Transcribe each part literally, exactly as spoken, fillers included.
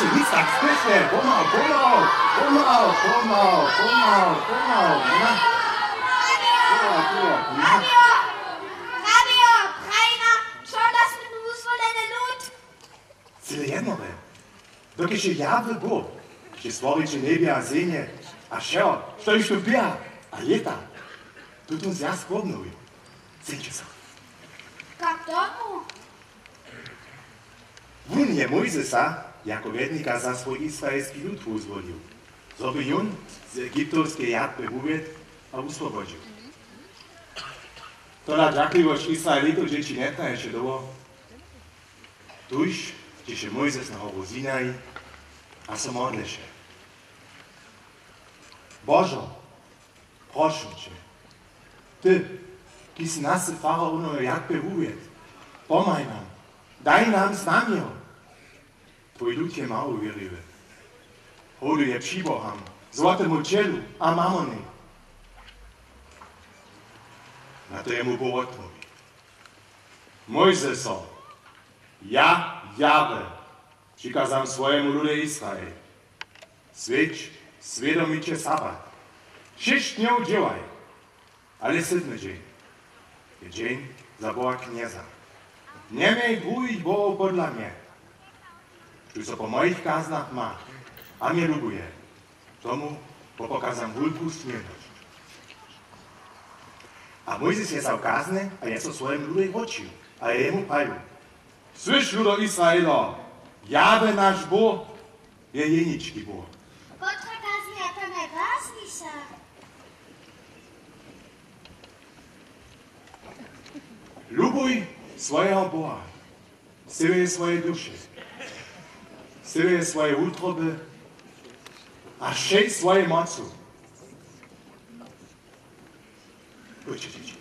Nic tak spěšnje, pomał, pomał, pomał, pomał, pomał, pomał, na. Pomał, pomał, na. Prajna, čoda smy tu wuzwoleny lud? Cyle jednore. Dokelž je Jahwe Bóh, kiž stworiće njebje a zemje a wšeho, štož tu běha a lěta, tutón zwjazk wobnowi. Sydźće so. Kak tomu? Wón je Mójzesa jako wjednika za swój izraelski lud wuzwolił, zo by jón z egiptowskeje jatby wuwjedł a wuswobodźił. Tola dźakliwosć Izraelitow dźěći njetraješe dołho. Tuž dźěše Mójzes na horu Sinaj a so modleše: Božo, prošum će, ty, kiž sy nas z faraonoweje jatby wuwjedł, pomhaj nam, daj nam znamjo. Twój lud je mało wěriwy. Hołduje přiboham, złotemu ćělu a mamonej. Na to jemu Bóh wotmołwi: Mójzeso, ja, Jahwe, přikazam swojemu ludej Izrael: Swjedč, swjedomiće sabat. Šěsć dnjow dźěłaj, ale sydmy dźeń je dźeń za Boha Knjeza. Njeměj druhich bohow podla mnje, štó so po mojich kaznach ma a mnje lubuje. Tomu pokazam wulku směrnosć. A Mójzes je wzał kazny a je so swojemu ludej wróćił a je jemu prajił: Słyš, ludo Izraelo, Jahwe, naš Bóh, je jenički Bóh. Kotre kazny je to najwasniša? Lubuj swojeho Boha z cyłeje swojej duše, z cyłeje swojej wutroby a wšej swojej mocu. Pójće, dźěći.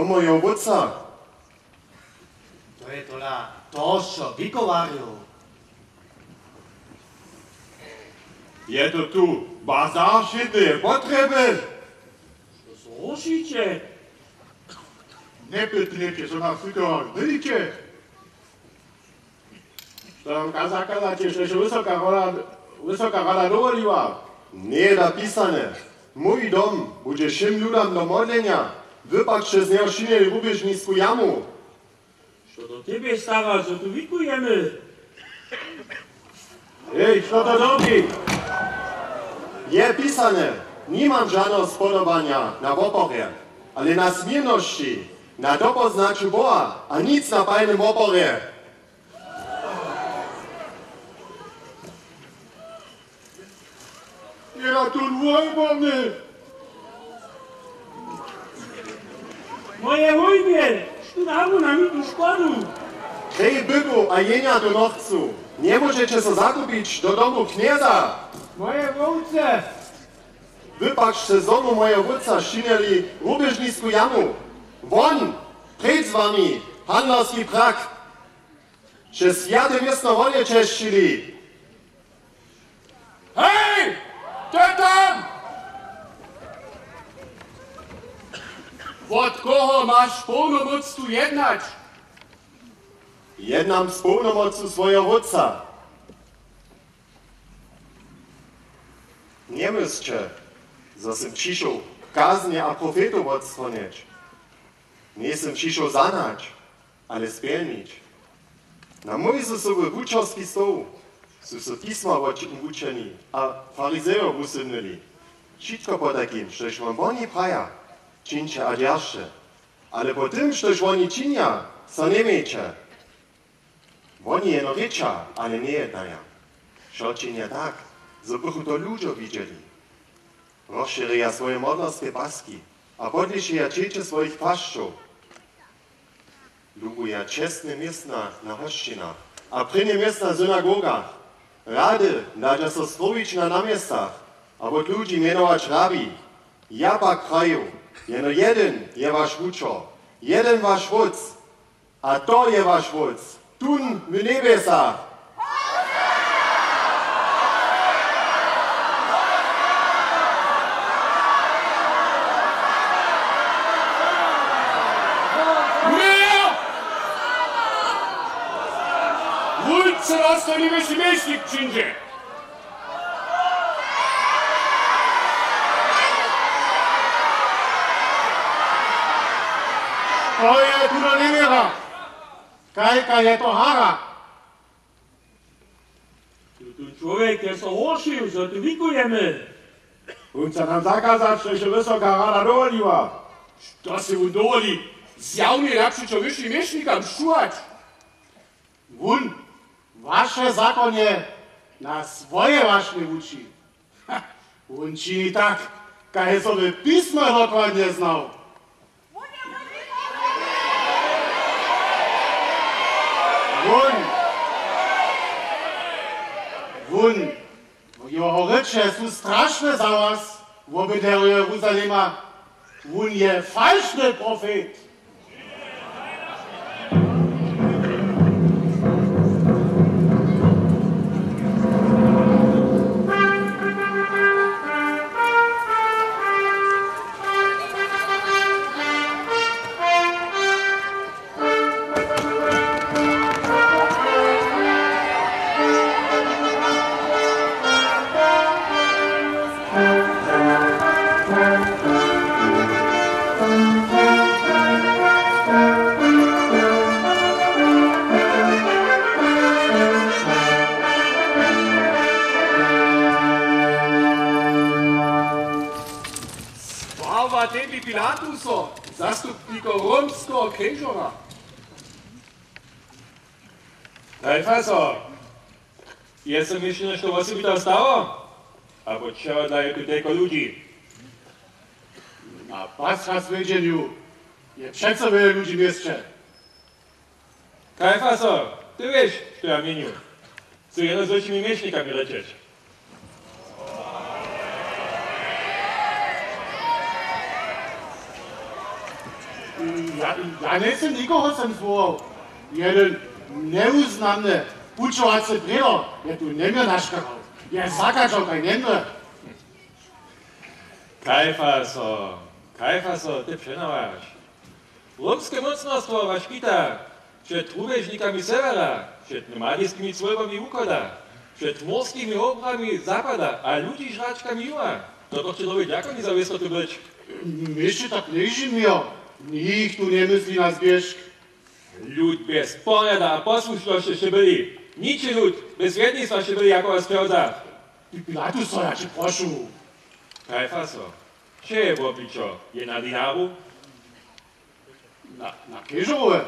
Mojeho wótca. To je tola to, što wikowarju. Je to tu bazar wšědneje potrjeby? Što so rušiće? Njepytnjejće so na fikowarju, wědźiće. Što nam zakazaće, štož je wysoka rada, wysoka rada dowoliła? Njeje da pisane. Mój dom budźe wšěm ludam do modlenja, wy pak sće z njeho činili rubježnisku jamu. Što to tebje stara, zo tu wikujemy? Hej, što to robi? Je pisane, nimam žadneho spodobanja na woporje, ale na směrnosći, na dopoznaću Boha a nic na palnym woporje. Jela tu dwójborny. Moje hojbje, štó daru na mi tu škodu? Hej, byku a jenja do nochcu, njemóžeće so zakupić do domu knjeza. Moje wowce. Wy pak sće z domu mojeho wótca šinili rubježnisku jamu. Won, preč z wami, handlarski prak! Sće swjate městno wone česćili. Hej! Ty tam! Wot koho maš połnomóc tu jednać? Jednam z połnomocu swojeho wótca. Njemysće, zo sym přišoł kaznje a profetow wotstronić. Njejsym přišoł zahnać, ale spjelnić. Na Mojzesowy wučerski stoł su so pisma wo-, wučeni a farizejo wusydnyli. Wšitko potajkim, štož wam woni praja, čińće a dźeržće. Ale po tym, štož woni činja, so njemějće. Woni jeno rěča, ale njejednaja. Wšo činja tak, zo bychu to ludźo widźeli. Rozšěrjeja swoje modlerske paski a podlěšeja ćeće swojich płašćow. Lubuja čestne městna na hosćinach a prěnje městna w synagogach. Rady dadźa so strowić na naměstach a wot ludźi mjenować rabi. Ja pak praju, jeno jedyn je waš wučer, jedyn waš wótc, a to je waš wótc, tón w njebjesach. Ně! Wón so dostani, wyši měšnik přińdźe. To je tudo njewěra. Kajka je to hara? Tutón čłowjek je so horšił, zo tu wikujemy. Wón chce nam zakazać, štož je wysoka rada dowoliła. Što sej wón dowoli, zjawne napřećo wyšim měšnikam šćuwać? Wón waše zakonje na swoje wašnje wuči. Ha, wón čini tak, kaž so by pismo dokładnje znał. Wón, wón, jeho rěče su strašne za was, wobydlerjo Jeruzalema. Wón je falšny profet. Sprawa tebi Pilatuso, zastupniko romskeho krježora. Kajfaso, je so mi hišće něšto wosebite stało? Abo čehodla je tu telko ludźi? Na Pascha swjedźenju je přeco wjele ludźi w měsće. Kajfaso, ty wěš, što ja měnju. Chcu jeno z wyšimi měšnikami rěčeć. Ja, ja njejsym nikoho sem zwołał. Jedyn njewuznamny pućowacy brědo je tu njemje naškarał. Je zakačał kaj njemje. Kajfaso, Kajfaso, ty přenawaš. Rimske mócnarstwo was škita před rubježnikami sewjera, před nomadiskimi cwólbami wuchoda, před morskimi howbrami zapada a ludźižračkami juha. To to chce dobre dźakowni za wěstotu być. My sće tak ležimy, jich tu njemysli na zběžk. Lud bjez porjada a posłušnosće sće byli. Niči lud bjez wjednistwa sće byli jako was přewza. Pilatus, so ja će prošu. Kajfaso, čeje wobličo je na dinaru? Na, na kežorowje.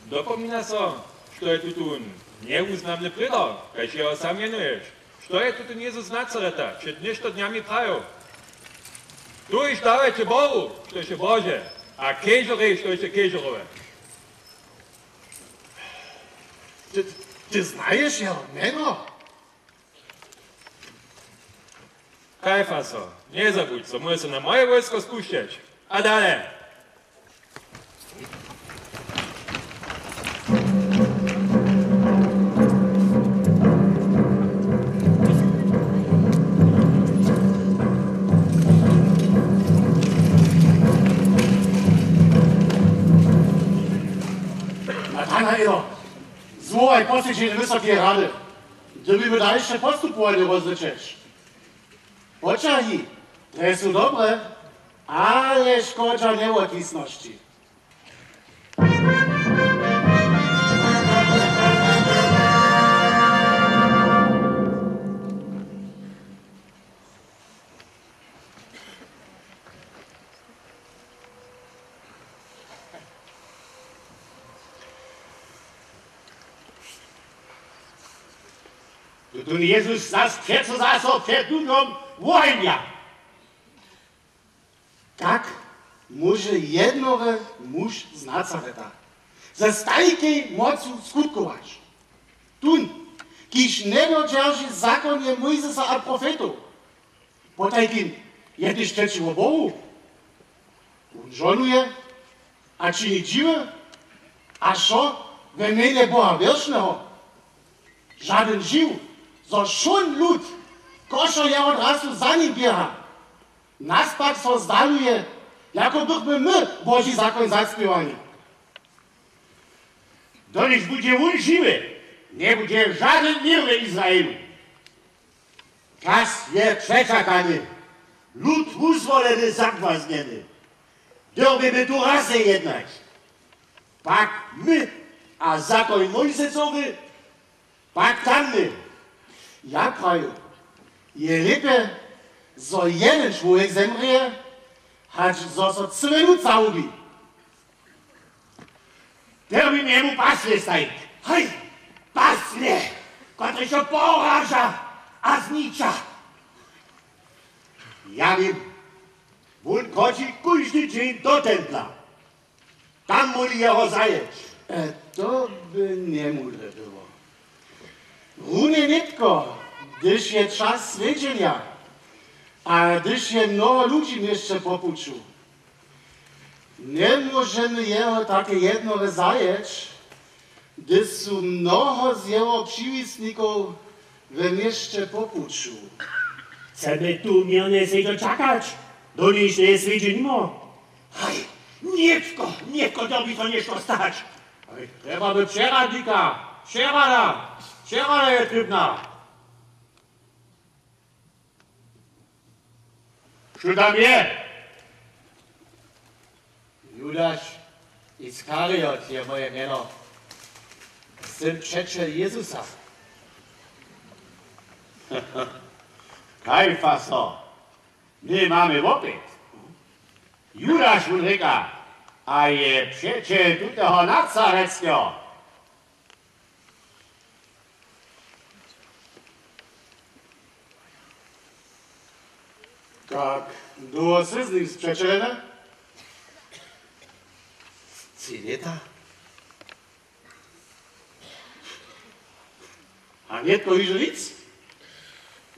Dopomina so, što je tutón njewuznamny prědor, kaž jeho sam mjenuješ. Što je tutón Jezus z Nazareta před něšto dnjami prajił? Tuž dawajće Bohu, štož je Bože, a kežorej, štož je kežorowe. Ty, ty znaješ jeho mjeno? Kajfaso, njezabudź, zo móžeš so na moje wójsko spušćeć. A dale! Natanaelo, zwołaj posedźenje Wysokeje Rady. Dyrbimy dalše postupowanje rozlěčeć. Poćahi, te su dobre, ale škodźa njewotisnosći. Tutón Jezus zas přeco zaso před ludźom wohemja. Tak móže jednory muž z Nazareta ze stajkej mocu skutkować? Tón, kiž njedodźerži zakonje Mójzesa a profetow. Potajkim je tež přećiwo Bohu. Wón žonuje a čini dźiwy, a wšo we mjenje Boha wěršneho. Žadyn žiw, zo wšón lud, košo jeho drasu za nim běha, nas pak so zdaluje, jako bychmy my Boži zakon zacpěwali. Dokelž budźe wón žiwy, njebudźe žadyn měr w Izraelu. Čas je přečakany, lud wuzwoleny, zabłaznjeny. Dyrbimy tu razy jednać. Pak my a zakon Mójzesowy, pak tamny. Ja praju, je lěpje, zo jedyn čłowjek zemrě, hač zo so cyły lud zahubi. Termin njemu pasnje stajk. Haj, pasnje, kotryž jo poraža a zniča. Ja wěm, wón chodźi kóždy dźeń do templa. Tam móhli jeho zajeć. E, to by njemudre było. Runje nětko, hdyž je čas swjedźenja a hdyž je mnoho ludźi w měsće po puću. Njemóžemy jeho take jednore zajeć, hdyž su mnoho z jeho přiwisnikow we měsće po puću. Chcemy tu měrnje sedźo čakać, doniž njeje swjedźe nimo. Haj, nětko, nětko dyrbi so něšto stać. Haj, trjebamy přeradnika, přerada, přerada je trěbna. Što tam je? Judaš Iskariot je moje mjeno. Syn přećel Jezusa. Kajfaso, my mamy wopyt. Judaš wón rěka, a je přećel tuteho Nazaretskeho. Tak, dołho sy z nim spřećeleny? Tři lěta. A nětko hižo nic?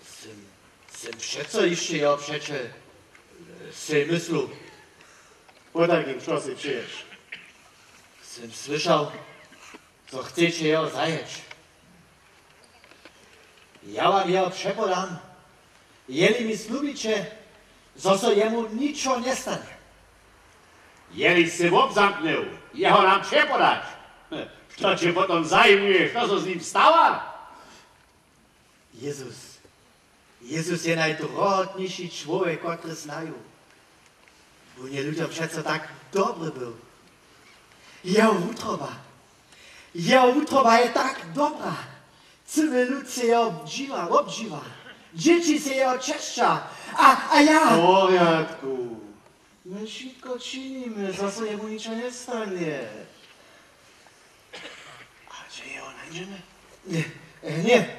Sym, sym přeco hišće jeho přećel, sej myslu. Potajkim, što sej přeješ? Sym słyšał, zo chceće jeho zajeć. Ja wam jeho přepodam, jeli mi slubiće, zo so jemu ničo njestanje. Jeli sej wobzamknył, jeho nam přepodać, to će potom zajimuje, što so z nim stawa. Jezus. Jezus je najdrohotniši čłowjek, kotry znaju. Wón je ludźom přeco tak dobry był. Jeho wutroba, jeho wutroba je tak dobra. Cyły lud sej jeho dźiwa, wobdźiwa. Dźěći sej jeho česća. A, a ja... W porjadku. My wšitko činimy, zo so jemu ničo njestanje. A hdźe jeho nańdźemy? Ně, e, ně.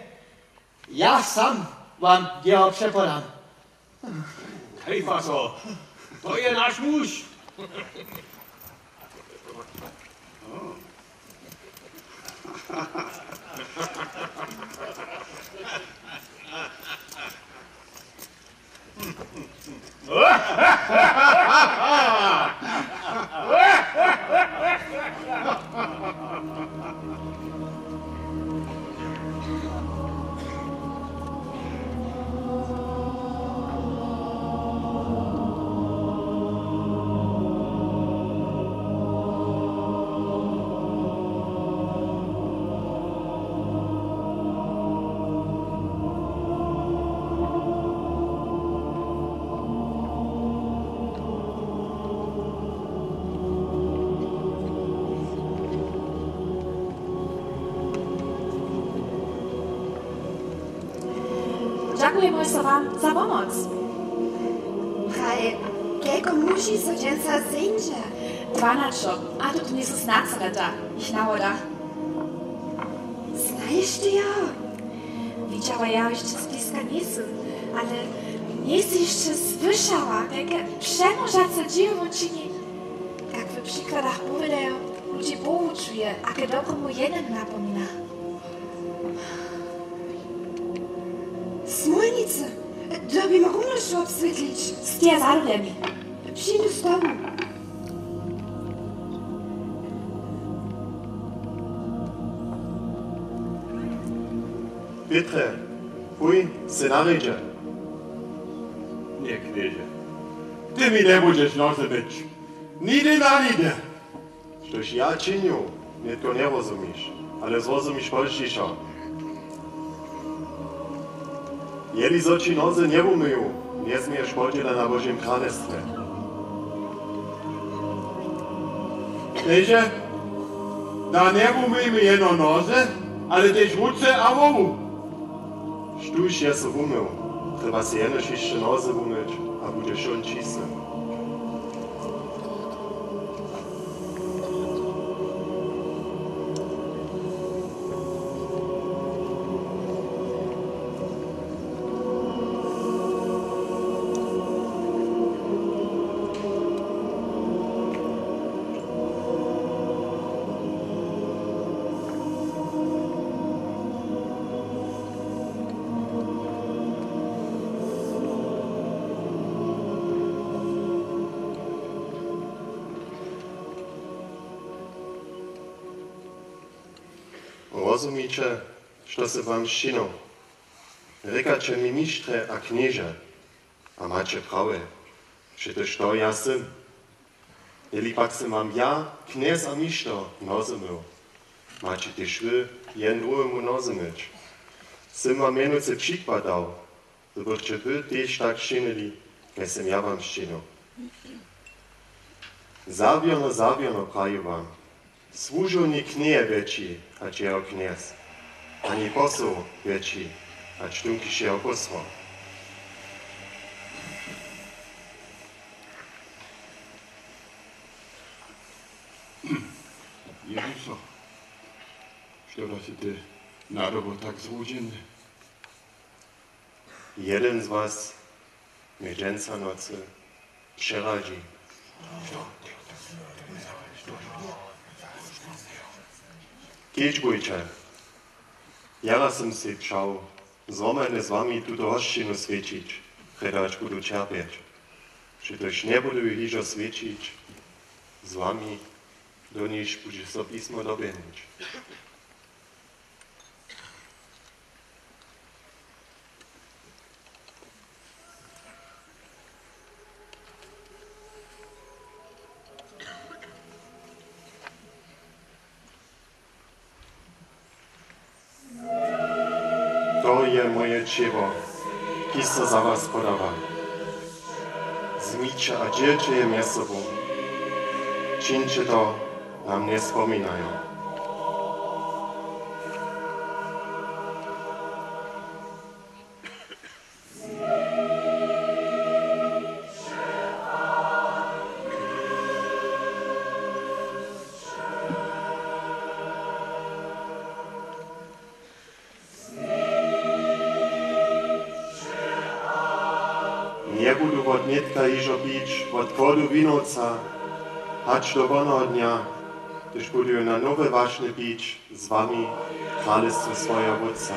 Ja sam wam jeho přepodam. Kajfaso, to je naš muž. Dźakujemy so wam za pomoc. Praj, kelko muži so dźensa zeńdźe? Dwanaćo, a to tu njejsu z Nazareta, jich nawoda. Znaješ ty jeho? Widźała jeho hišće zbliska njejsym, ale njejsym hišće słyšała, kajke přemóžace dźěło wón čini. Kak w přikładach powědajo, ludźi powučuje a k dobremu jednemu napomina. Smólnicy, dyrbimy rumnož wobswětlić. Steja za dwěrjemi. Přińdu z tobu. Pětrje, pój, sej na rjedźe. Ně, knježe, ty mi njebudźeš noze myć. Nihdy na nihdy. Štož ja činju, nětko njerozumiš, ale zrozumiš pozdźišo. Jeli zo ći noze njewumyju, njezměješ podźěla na Božim kralestwje. Knježe, da njewumyjmy jeno noze, ale tež ruce a hłowu. Štóž je so wumył, trjeba sej jenož hišće noze wumyć a budźe wšón čisty. Rozumiće, što sym wam sčinił? Rěkaće mi mištrje a knježe, a maće prawje, přetož to ja sym. Jeli pak sym wam ja, knjez a mištro, noze mył, maće tež wy jedyn druhemu noze myć. Sym wam mjenujcy přikład dał, zo byšće wy tež tak činili, kaž sym ja wam sčinił. Zawěrno, zawěrno praju wam, słužownik njeje wjetši hač jeho knjez, ani poseł wjetši hač tón, kiž jeho pósłał. Jezuso, što da sy ty nadobo tak zrudźeny? Jedyn z was mje dźensa w nocy přeradźi. Kedźbujće, jara sym sej přał zhromadnje z wami tutu hosćinu swjećić, prjedy hač budu ćerpjeć. Přetož njebudu ju hižo swjećić, z wami, do nichž budźe so pismo dobjenić. To je moje ćěło, kiž so za was podawa. Wzmiće a dźělće je mjez sobu. Čińće to na mnje spominajo. Njebudu wot nětka hižo pić wot chłodu winowca, hač do woneho dnja, hdyž budu jo na nowe wašnje pić z wami w kralestwje swojeho Wótca.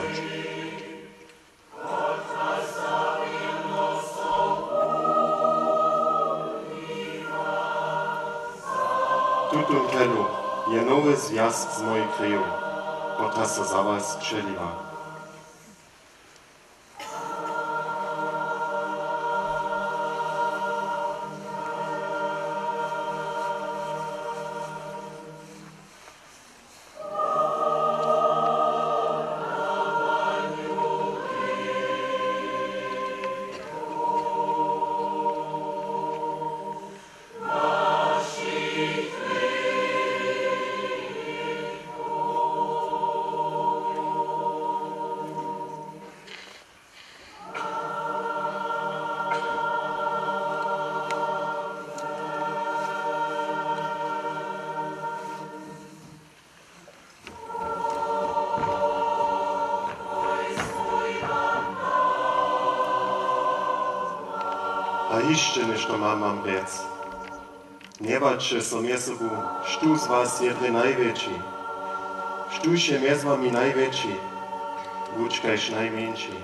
Tutón keluch je nowy zwjazk z mojej kriju, kotraž so za was přeliwa. A hišće něšto mam wam rjec. Njewačće so mjez sobu, štó z was je drje najwjetši. Štóž je mjez wami najwjetši, budź kaž najmjeńši.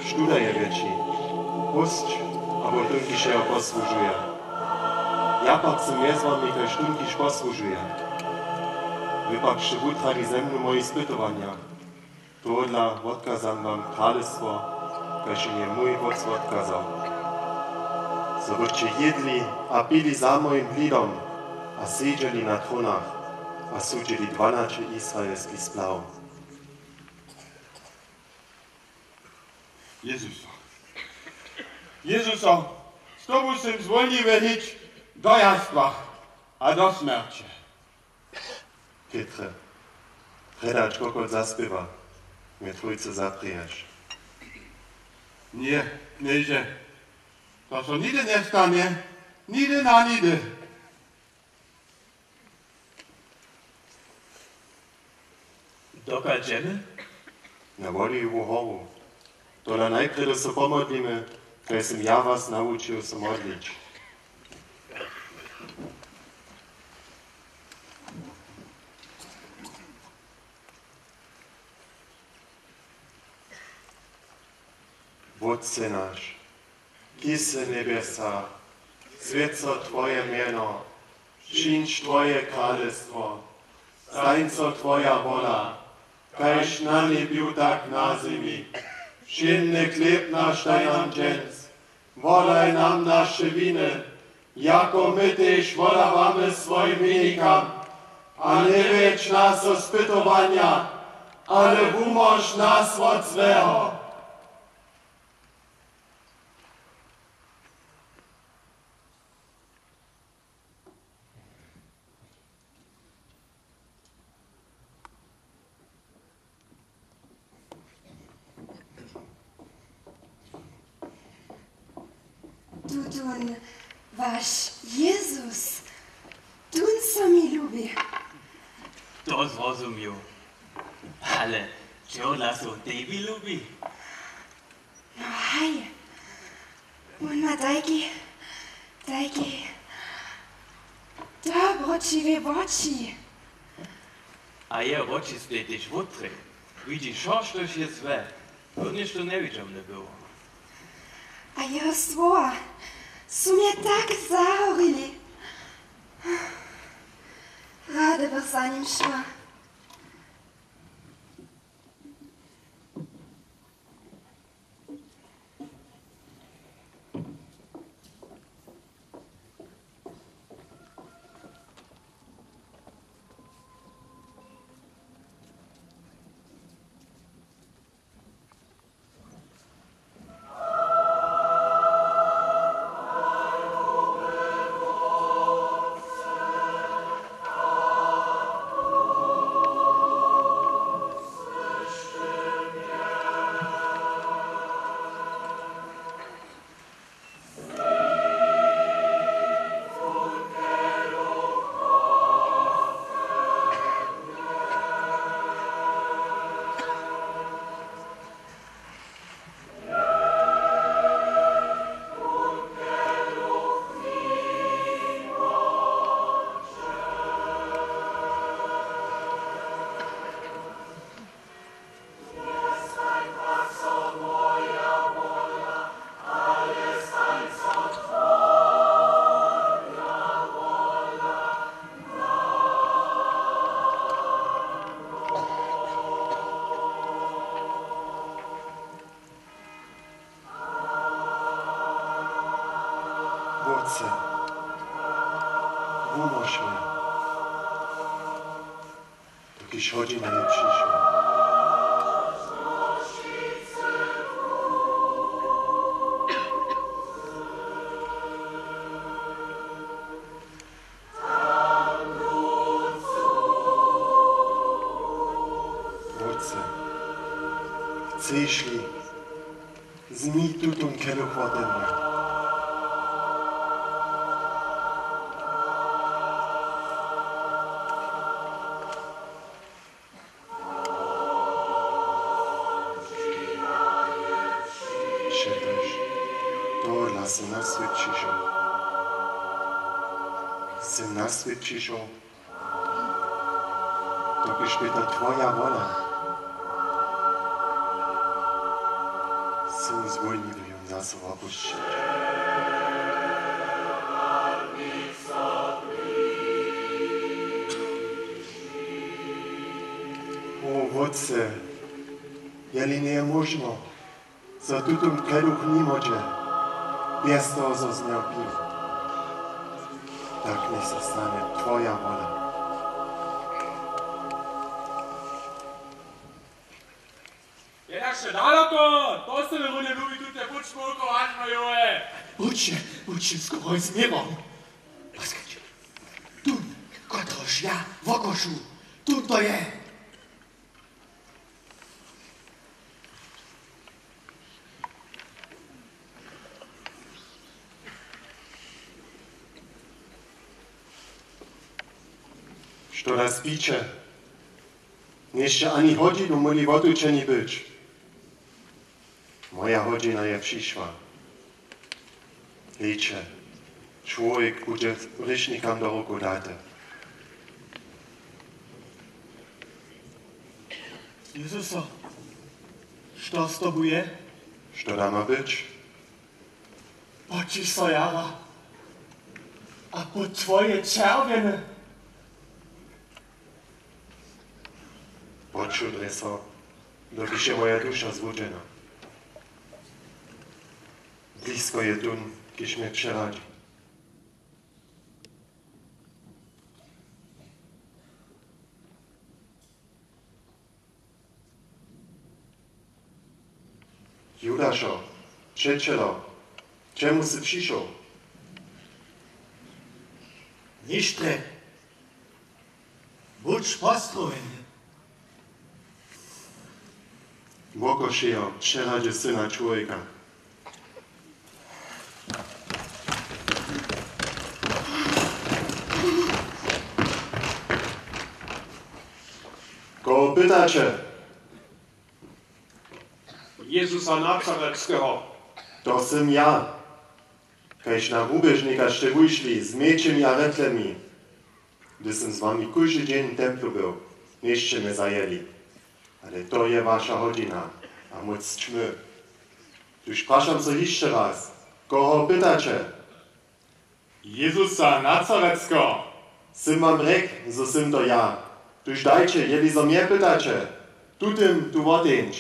Štó da je wjetši? Hósć abo tón, kiž jeho posłužuje? Ja pak sym mjez wami kaž tón, kiž posłužuje. Wy pak sće wutrali ze mnu mojich spytowanjach. Tohodla wotkazam wam kralestwo, kaž mi je mój Wótc wotkazał. Zo byšće jědli a pili za mojim blidom a sedźeli na trónach a sudźili dwanaće izraelskich splaw. Jezuso. Jezuso, z tobu sym zwólniwy hić do jarstwa a do smjerće. Pětre, prjedać kokot zaspěwa, mje Trójce zaprěješ. Ně, knježe, to so nihdy njestanje, nihdy na nihdy. Dokal dźemy? Na Wolijowu horu. Tola najprjedy so pomodlimy, kaž sym ja was nawučił so modlić. Wótče naš, kiž sy w njebjesach, swjeć so twoje mjeno, přińdź twoje kralestwo, stań so twoja wola, kaž na njebju, tak na zemi. Wšědny chlěb naš daj nam dźens, wodaj nam naše winy, jako my tež wodawamy swojim winikam, a njewjedź nas do spytowanja, ale wumóž nas wot złeho. Tutón waš Jezus, tón so mi lubi. To zrozumju. Ale čehodla so tebi lubi? No haj, wón ma tajki, tajki dobroćiwe woči. A jeho woči stej tež wótrej. Widźi wšo, štož je złe. To něšto njewidźomne było. A jeho słowa su mje tak zahorili. Rady bych za nim šła. Wótče, wumóž mje, dokelž hodźina je přišła. Wótče, chceš-li, zmij tutón keluch wode mnje. Přetož tohodla sy na swět přišoł. Sy na swět přišoł, dokelž by to twoja wola. Sym zwólnił, jón zaso wopušćić. O Wótče, jeli njeje móžno, zo tutón keluch nimóže, bjez toho, zo z njeho piju, tak njech so stanje twoja wola. Je tak wšo daloko, to sy mi runje lubi, tute puć, Smulko, hač moje. Budź, budź, skoro změwam. Posłuchajcie. Tón, kotryž ja wokošu, tón to je. Što da spiće? Nješće ani hodźinu móhli wotučeni być. Moja hodźina je přišła. Hlejće, čłowjek budźe hrěšnikam do rukow daty. Jezuso, što z tobu je? Što da ma być? Poćiš so jara a put twoje čerwjene. Počudrje so, dokelž je moja duša zwudźena. Blisko je tón, kiž mje přeradźi. Judašo, přećelo, k čemu sy přišoł? Ništrje. Budź pozdrowjeny. Wokošejo přeradźe Syna čłowjeka. Koho pytaće? Jezusa Nazaretskeho. To sym ja. Kaž na rubježnika sće wušli z mječemi a retlemi. Hdyž sym z wami kóždy dźeń w templu był, njejsće mje zajěli. Ale to je waša hodźina a móc ćmy. Tuž prašam so hišće raz, koho pytaće? Jezusa Nazaretskeho. Sym wam rjekł, zo sym to ja. Tuž dajće, jeli zo mje pytaće, tutym tu woteńć.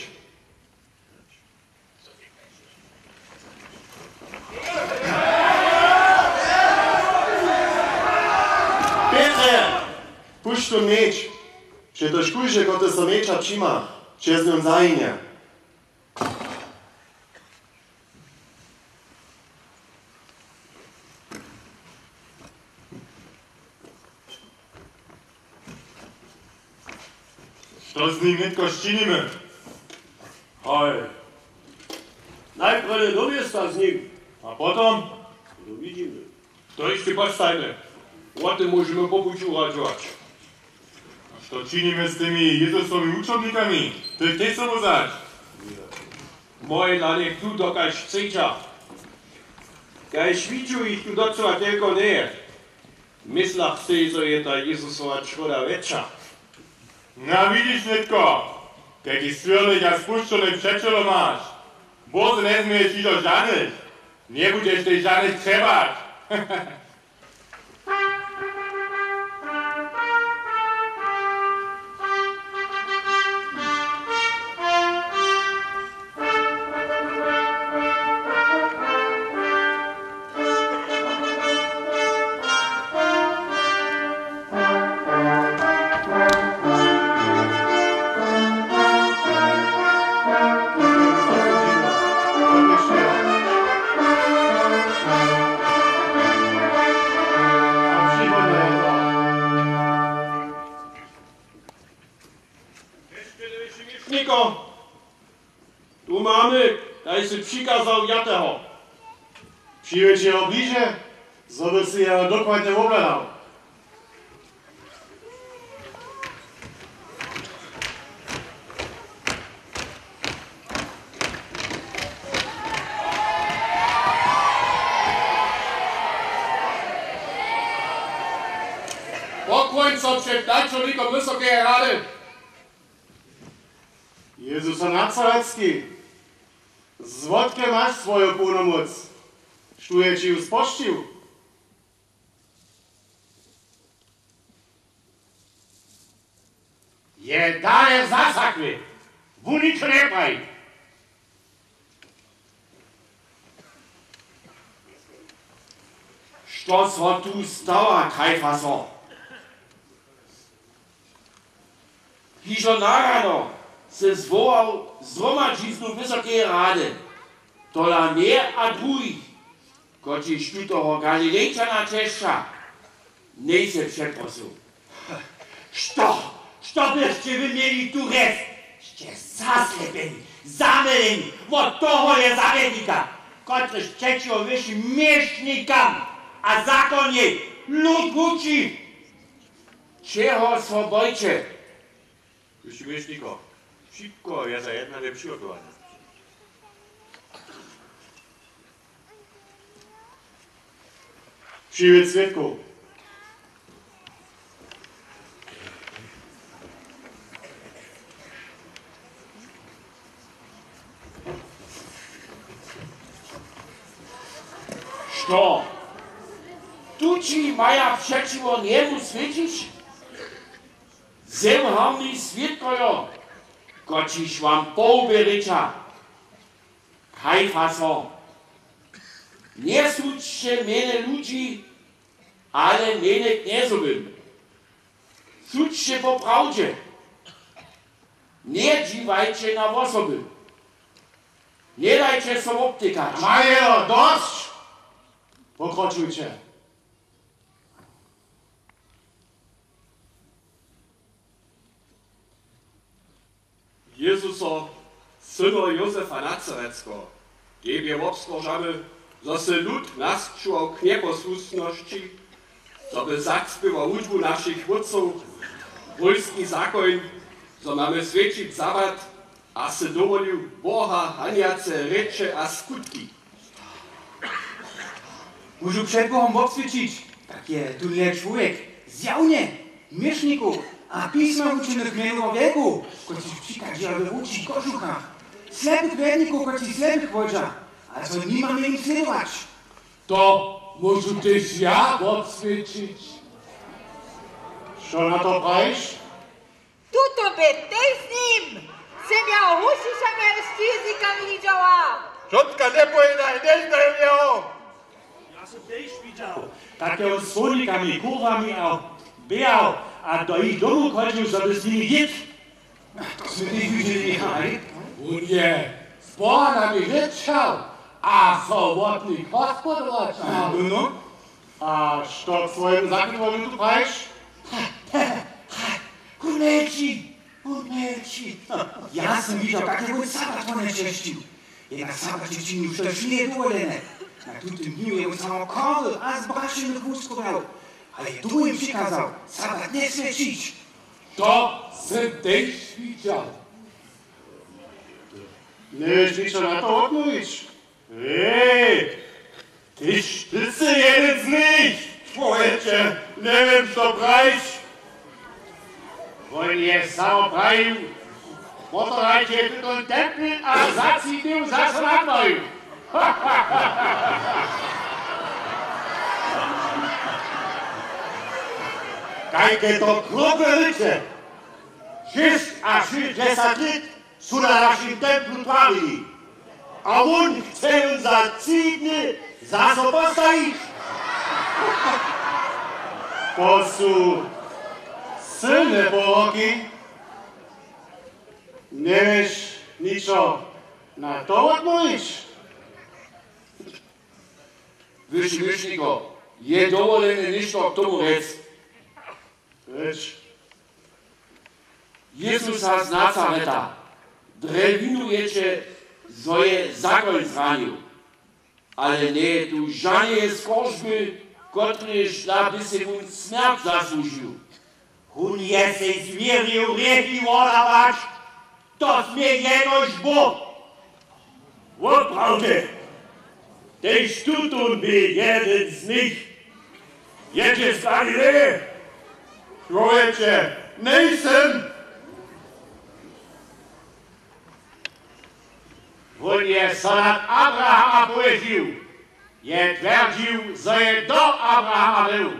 Pětrje, pušć tón mječ, přetož kóždy, kotryž so mječa přima, přez njón zahynje. Što z nim nětko sčinimy? Hoj. Najprjedy do města z nim. A potom? To widźimy. To hišće postajmy. Wo tym móžemy po puću radźować. A što činimy z tymi Jezusowymi wučobnikami? Ty chceš so wzać? Mój dla nich tu, dokelž chcedźa. Kaž widźu, jich tu docyła telko njeje. W myslach sej, zo je ta Jezusowa čroda wjetša. Na, widźiš nětko, kajki swěrnych a spušćonych přećelow maš. Bóh njezměješ hižo žanych. Njebudźeš tež žanych třebać. Niko, tu mamy, kaž sy přikazał, wjateho. Přiwjedź jeho bliže, zo by sy jeho dokładnje wobhladał. Pokłoń so před načownikom Wysokeje rady. Jezuso Nazarecki, zwotke maš swoju połnomóc? Štó je ći ju spožčił? Je dale zasakły, wón ničo njepraji. Što so tu stawa, Kajfaso? Hižo na rano sy zwołał zhromadźiznu Wysokeje rady, tola mje a druhich, kotřiž tutoho Galilejčana česća, njejsy přeprosył. Što? Što byšće wy měli tu rjec? Sće zaslepjeni, zamyleni wot tohoje zawjednika, kotryž přećiwo wyšim měšnikam a zakonjej lud wuči. Čeho so bojće? Wyši měšniko, wšitko je za jednanje přihotowane. Přiwjedź swědkow. Što? Tući maja přećiwo njemu swědčić? Zemhamni swědkojo, kotřiž wam połbje rěča. Kajfaso, njesudźće mjenje ludźi, ale mjenje knjezowym. Sudźće po prawdźe. Njedźiwajće na wosoby. Njedajće so wobtykać. Majo, dosć! Pokročujće. Jezuso, syno Józefa Nazaretskeho, tebje wobskoržamy, zo sy lud nasćuwał k njeposłušnosći, zo by zacpěwał hudźbu našich wótcow, wólski zakoń, zo mamy swjećić sabat, a sy dowolił Boha hanjace rěče a skutki. Móžu před Bohom wobswědčić, tak je tón čłowjek zjawnje měšnikow a pisma wučenych mjenował wjelkow, kotřiž přichadźeja we wowčich kožuchach, slepych wjednikow, kotřiž slepych wodźa, a zo nimamy jim slědować. To móžu tež ja wobswědčić. Što na to prajiš? Tuto bě tež z nim! Sym jeho husćišama z čiznikami widźała! Wšotka njepowědaj, nježdaj jeho! Ja sym tež widźał, tak je wón z słownikami, kurwami a běhał a do jich domu chodźił, zo by z nimi jědł. To smy tež widźeli, haj? Wón je z pohanami rěčał a so wot nich hospodować dał. No, no. A što k swojemu zakrytowaniu tu prajiš? Wón mjelči, wón mjelči. Ja sym widźał, kak je wón sabat wone češćił. Jednak sabat je činił, štož njeje dowolene. Na tutym dnju je wón samo korły a z brašiny kłuskował, ale druhim přikazał, sabat njesmě čić. To sym tež widźał. Njewěš ničo na to wotmołwić? Hej, tyž ty sy jedyn z nich! Čłowječe, njewěm, što prajiš. Wón je samo prajił, potorajće tutón tempel a zac sej ty zaso na twoju. Kajke to krupy rěče! Šěsć a šěsćdźesat lět su na našim templu twarili. A wón chce jón za tři dny zaso postajić. To su sylne poroki. Njewěš ničo na to wotmołwić? Wyši myšniko, je dowolene něšto k tomu rjec? Rěč. Jezusa z Nazareta drje winujěće, zo je zakoń zranił. Ale njeje tu žaneje skoržby, kotrež da by sej wón smjerć zasłužił. Wón je sej změrił hrěchi wodawać, to smje jenož Bóh. Woprawdźe, tež tutón bě jedyn z nich. Jědźe z Galileje? Čłowječe, njejsym. Wón je so nad Abrahama połožił, je twjerdźił, zo je do Abrahama był.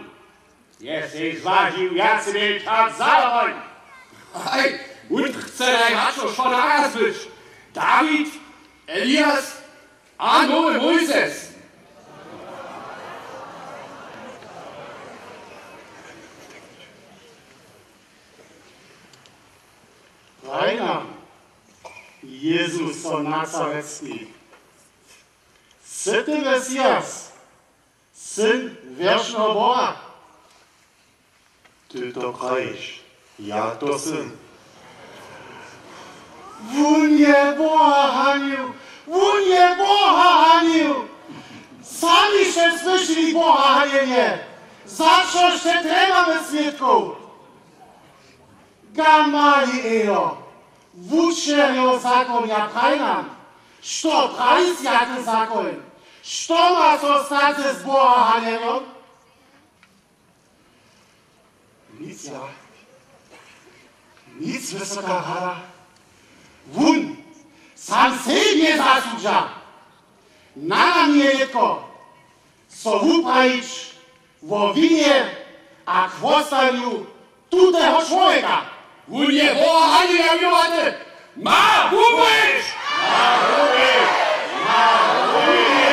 Je sej zwažił wjace mjeńša za dołhoń. Haj, wón chce najradšo wšo naraz być. Dawid, Elias a nowy Mójzes. Praj nam, Jezuso Nazaretski, sy ty Mesias, Syn wěršneho Boha? Ty to prajiš, ja to sym. Wón je Boha hanił! Wón je Boha hanił! Sami sće słyšeli Boha hanjenje! Za što sće trjebamy swědkow? Gamalielo, wučerjo zakonja, praj nam, što praji swjaty zakoń? Što ma so stać z Boha hanjenjom? Nic, ja. Nic, Wysoka Rada. Wón sam sej njezasudźa. Na nam je nětko, so wuprajić wo winje a chłostanju tuteho čłowjeka. Wón je Boha hanił a winowaty. Ma wuprajić! Ma wuprajić! Ma wuprajić!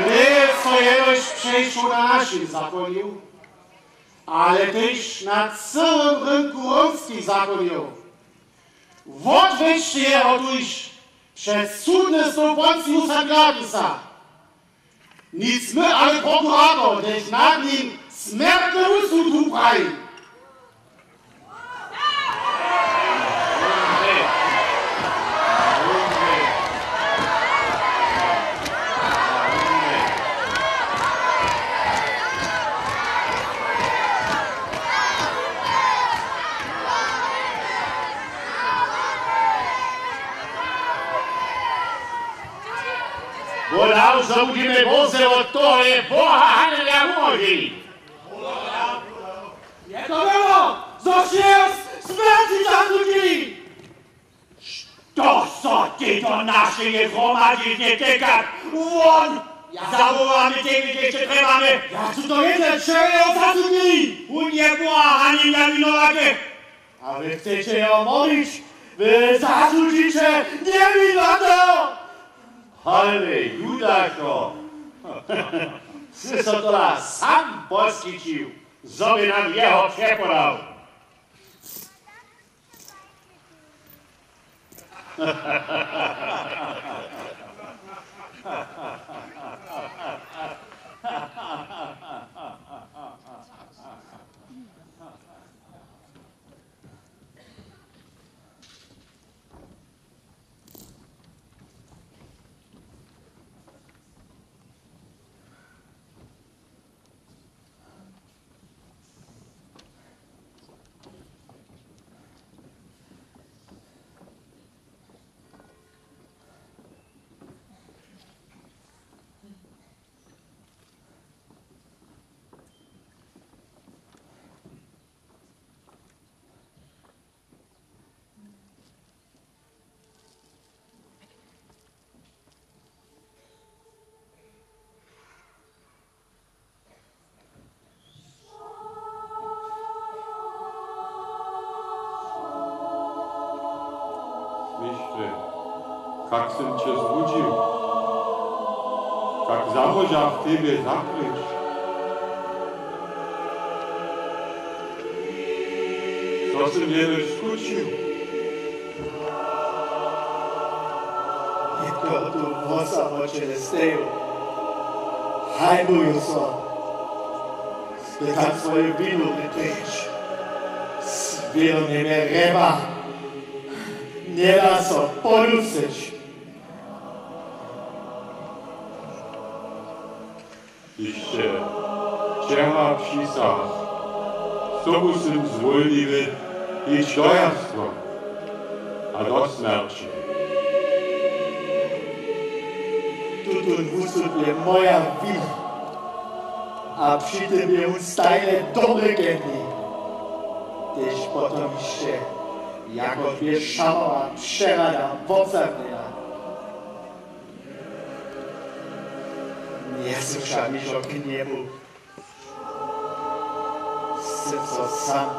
Njeje so jenož přešoł na našim zakonju, ale tež na cyłym rynku rómskich zakonjow. Wotwěsće jeho tuž před sudny stoł Pontiusa Pilatusa. Nic my, ale prokurator, hdźež nad nim smjertny wusud wupraji. Wódał, zo budźemy bórze wot toho je Boha hanjenja wumoženi. Je to było, zo sće smjerći zasudźili. Što so tež do našeje hromadźiznje tyka, wón Zawołamy ciebie, gdźež će trjebamy. Ja chcu to wědźeć, wšo jeho zasudźili. Wón je Bóh a hanjenja winowaty. A wy chceće jeho morić, wy zasudźiće njewinoteho. Ale Judašo, sy so tola sam poskićił, zo by nam jeho přepodał. Mištrje, kak sym će złudźił, kak zamóžach tebje zaprěč. Što sym jenož skućił? Nětko tu wosamoćene steju, hajbuju so. Spytam swoju winu, rěč. Swědomje mje rjeba. Njeda so podusyć. Hišće wčera přisahał, sobu sym zwólnił hić do jarstwa a do smjerći. Tutón wusud je moja wina. A při tym bě wón stajnje dobry ke mni. Tež potom hišće, jako bě šamowa přerada wobzamknjena. Njejsym wšak hižo k njebu. Sym so sam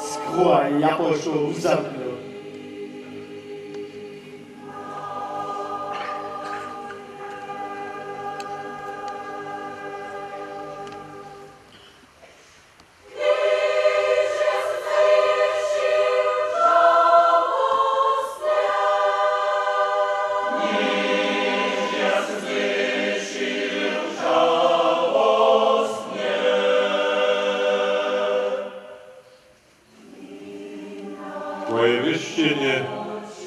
z kruha japoštołow wuzamknył. Twoje wěšćenje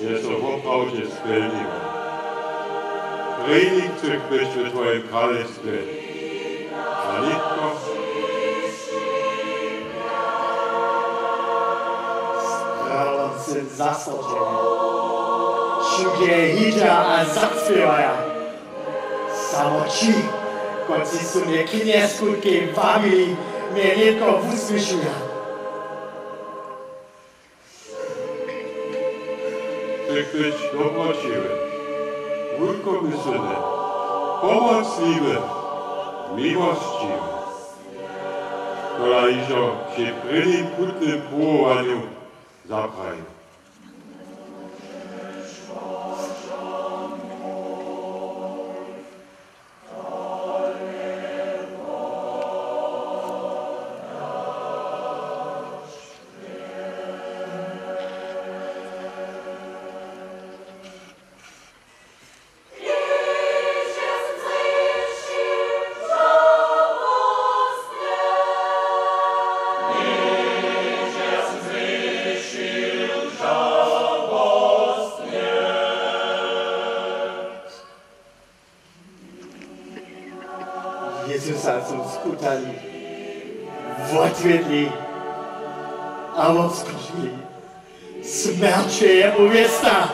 je so woprawdźe spjelniło. Prěni chcych być w Twojim kralestwje. A nětko z kralom sym zaswodźeny. Wšudźe hidźa a zaspěwaja. Samo ći, kotřiž su mje k njeskutke wabili, mje nětko wusměšuja. Chcych być dobroćiwy, wulkomyslny, pomocliwy, miłosćiwy. Tola hižo při prěnim chutnym pruwowanju zaprajił. Jězusa su skutali, wotwjedli a wobskrušili. Smjerć je uwěsta,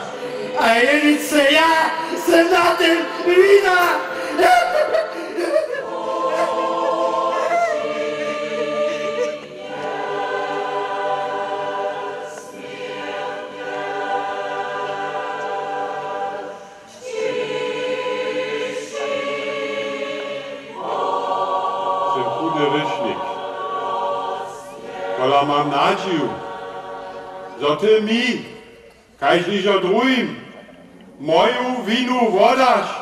a jeničce ja sym na tym wina. Ja mam nadźiju, zo ty mi, kaž hižo druhim, moju winu wodaš.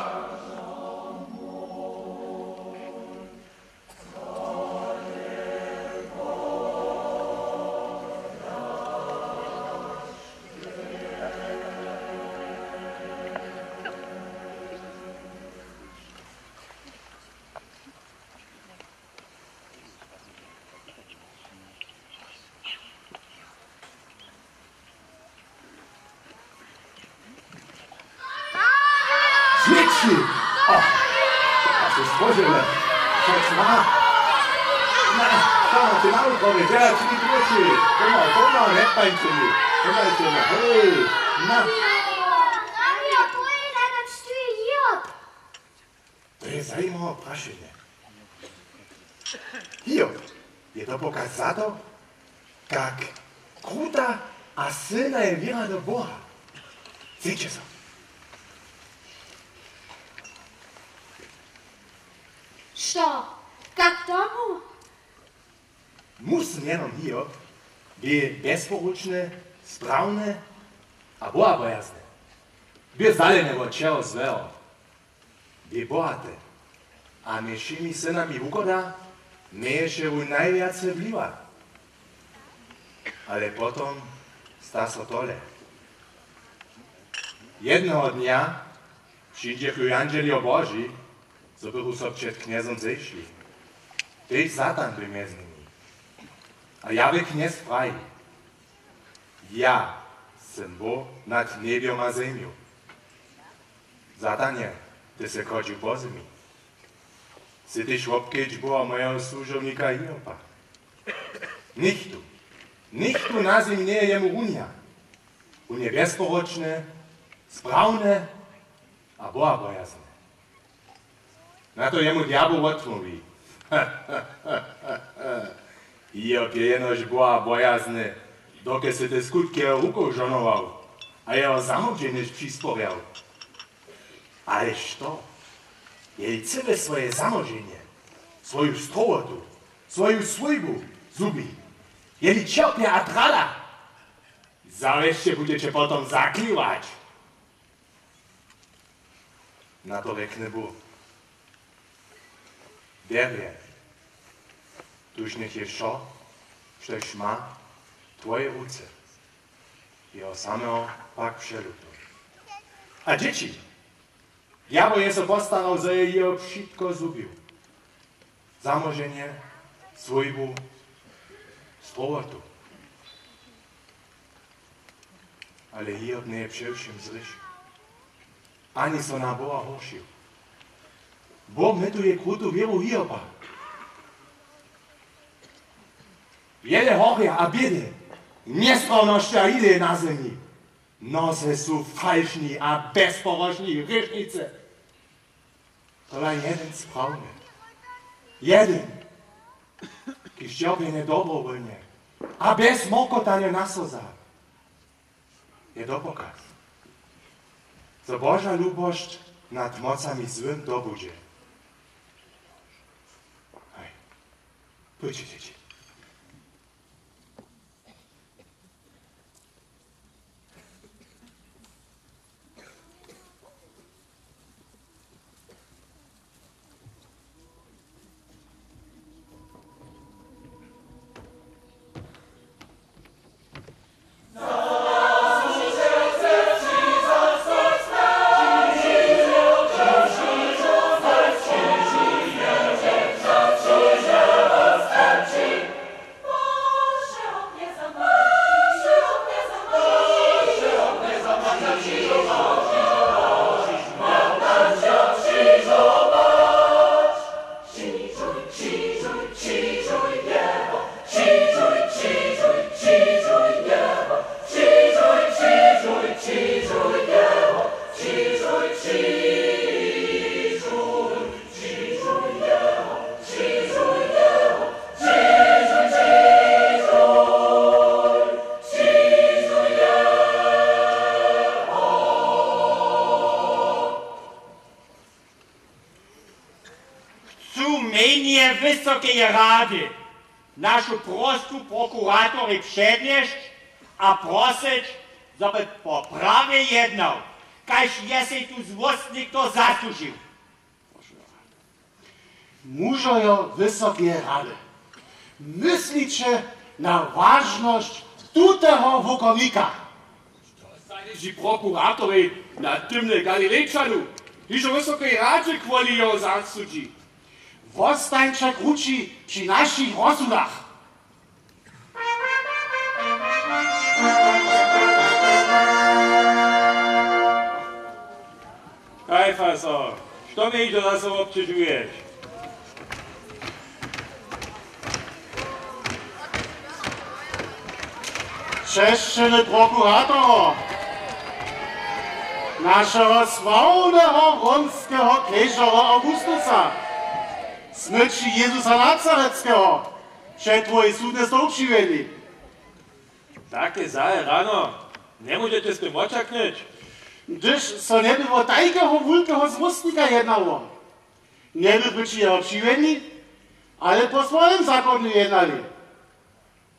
Dźěći! O, to su stwořene. Šak sma. Na, to, ty mały człowiek, ja ci nie wróci. Pomał, pomał, nie pańczyli. Pomału, hej, na. To je zajimawe prašenje. Hiob je to pokaz za to, kak kruta a sylna je wěra do Boha. Sydźće so. Što? Kak tomu? Muž z mjenom Hiob bě bjezporučny, sprawny a bohabojazny. Bě zdaleny wot wšeho złeho. Bě bohaty a mjez wšěmi synami wuchoda měješe wón najwjace bliwa. Ale potom sta so tole. Jedneho dnja přińdźechu jandźeljo Boži, zo bychu so před knjezom zešli. Tež Satan bě mjez nimi. A Jahwe knjez praji: Ja sym Bóh nad njebjom a zemju. Satanje, ty sy chodźił po zemi. Sy tež wobkedźbował mojeho słužownika Hioba. Nichtó, nichtó na zemi njeje jemu runja. Wón je bjezporočny, sprawny a bohabojazny. Na to jemu djabel wotmołwi: Hiob je jenož bohabojazny, dokelž sy te skutki jeho rukow žohnował a jeho zamóženje přisporjał. Ale što, jeli cyle swoje zamóženje, swoju strowotu, swoju swójbu zhubi, jeli ćerpje a trada, zawěsće budźeće potom zakliwać. Na to rjekny Bóh: Derje, tuž njech je wšo, štož ma, w twojej ruce, jeho sameho pak přelutuj. A dźěći, djabel je so postarał, zo je Hiob wšitko zhubił. Zamóženje, swójbu, strowotu. Ale Hiob njeje přewšěm zhrěšił. Ani so na Boha horšił. Bóh mytuje krutu wěru Hioba. Wjele horja a bědy, njesprawnosće a ideje na zemi. Mnoze su falšni a bjezporočni hrěšnicy. Tola jedyn sprawny. Jedyn, kiž ćerpjenje dobrowólnje a bjez mokotanja na so wza, je dopokaz, zo Boža lubosć nad mocami złym dobudźe. Haj, pójće, dźěći. Chcu mjenje Wysokeje Rady Našu prostu prokuratorjej přednjesć a prosyć, zo by po prawje jednał, kaž je sej tu złóstnik to zasłužił. Mužojo Wysokeje rady, mysliće na wažnosć tuteho wukomika? Zaleži prokuratorjej na tymle Galilejčanu, hižo Wysokej radźe kwoli jeho zasudźi. Wostańće krući při našich rozsudach. Kajfaso, što mi hižo zaso wobćežuješ? Česćeny prokuratoro, našeho sławneho romskeho knježeho Augustusa, smrći Jezusa Nazaretskeho, před twoje sudne stołpřiwjeni. Take zahe rano, njemóžeće z tym wočaknyć. Hdyž so njeby wo tajkeho wulkeho złóstnika jednało, njeby byće jeho přiwjeni, ale po swojim zakonju jednali.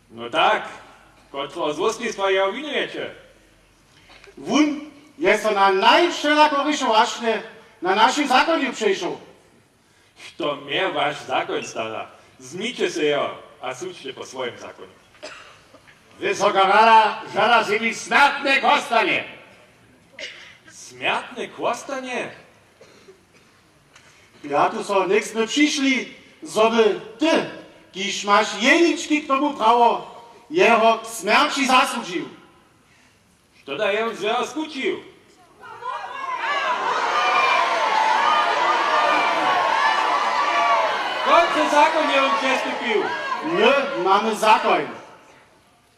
No tak, kotreho złóstnistwa jeho winujeće? Wón je so na najwšelakoriše wašnje na našim zakonju přešoł. Što mje waš zakoń stara? Změće sej jeho a sudźće po swojim zakonju. Wysoka rada žada sebi smjertne chłostanje. Smjertne chłostanje? Ja tu so něk smy přišli, zo by ty, kiž maš jenički k tomu prawo, jeho k smjerći zasudźił. Što da je wón złeho skućił? Kotry zakoń je wón přestupił? My mamy zakoń.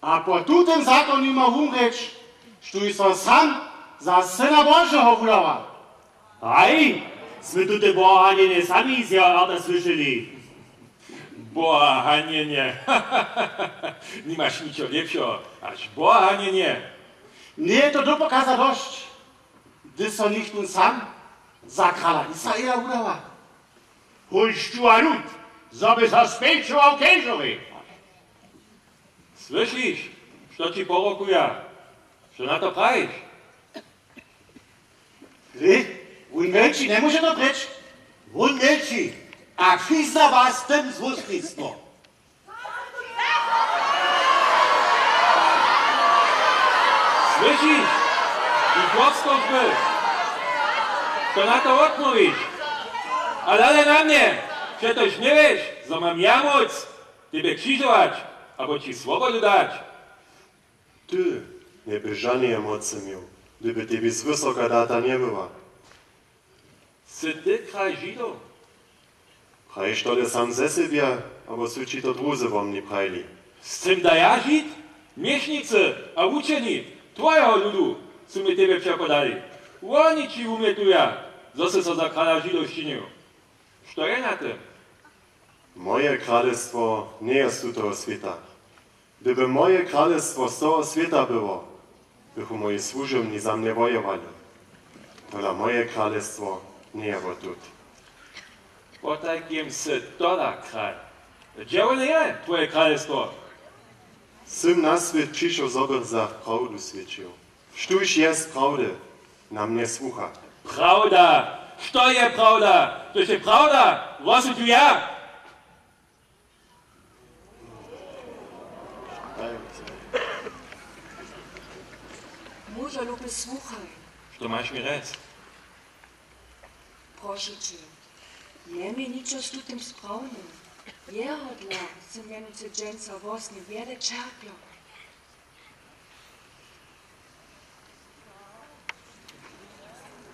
A po tutym zakonju ma wumrěć, štóž so sam za Syna Božeho wudawa. Haj, smy tute bohahanjenje sami z jeho arta słyšeli. Bohahanjenje. Nimaš ničo lěpšeho, hač bohahanjenje. Njeje to dopokaza dosć, hdyž so něchtó sam za krala Israela wudawa? Hón šćuwa lud, zo by so spjećował kežowej. Słyšiš, što ći porokuja? Što na to prajiš? Hlej, wón mjelči, njemóže to prěč. Wón mjelči a přiznawa z tym złóstnistwo. Słyšiš? I chłopstwo by. To na to wotmołwiš. A dale na mnje, přetož njewěš, zo mam ja móc tebje křižować abo ći swobodu dać. Ty njeby žaneje mocy měł, hdyby tebi z wysoka data njebyła. Sy ty kraj Židow? Prajiš tole sam ze sebje, abo su ći to druzy wo mni prajili? Sym da ja Žid? Měšnicy a wučeni twojeho ludu su mi tebje přepodali. Woni ći wumjetuja, zo sy so za krala Židow sčinił. Što je na tym? Moje kralestwo njeje z tutoho swěta. Hdyby moje kralestwo z toho swěta było, bychu moji słužomni za mnje wojowali. Tola moje kralestwo njeje wotut. Potajkim sy tola kraj. Hdźe wone je, twoje kralestwo? Sym na swět přišoł, zo bych za prawdu swědčił. Štóž je z prawdy, na mnje słucha. Prawda! Što je prawda? Hdyž je prawda, rozsudźu ja. Móža, luby, słuchaj. Što maš mi rjec? Prošu će, njemjej ničo z tutym sprawnym. Jeho dla sym mjenujcy dźensa włosnje wjele ćerpjał.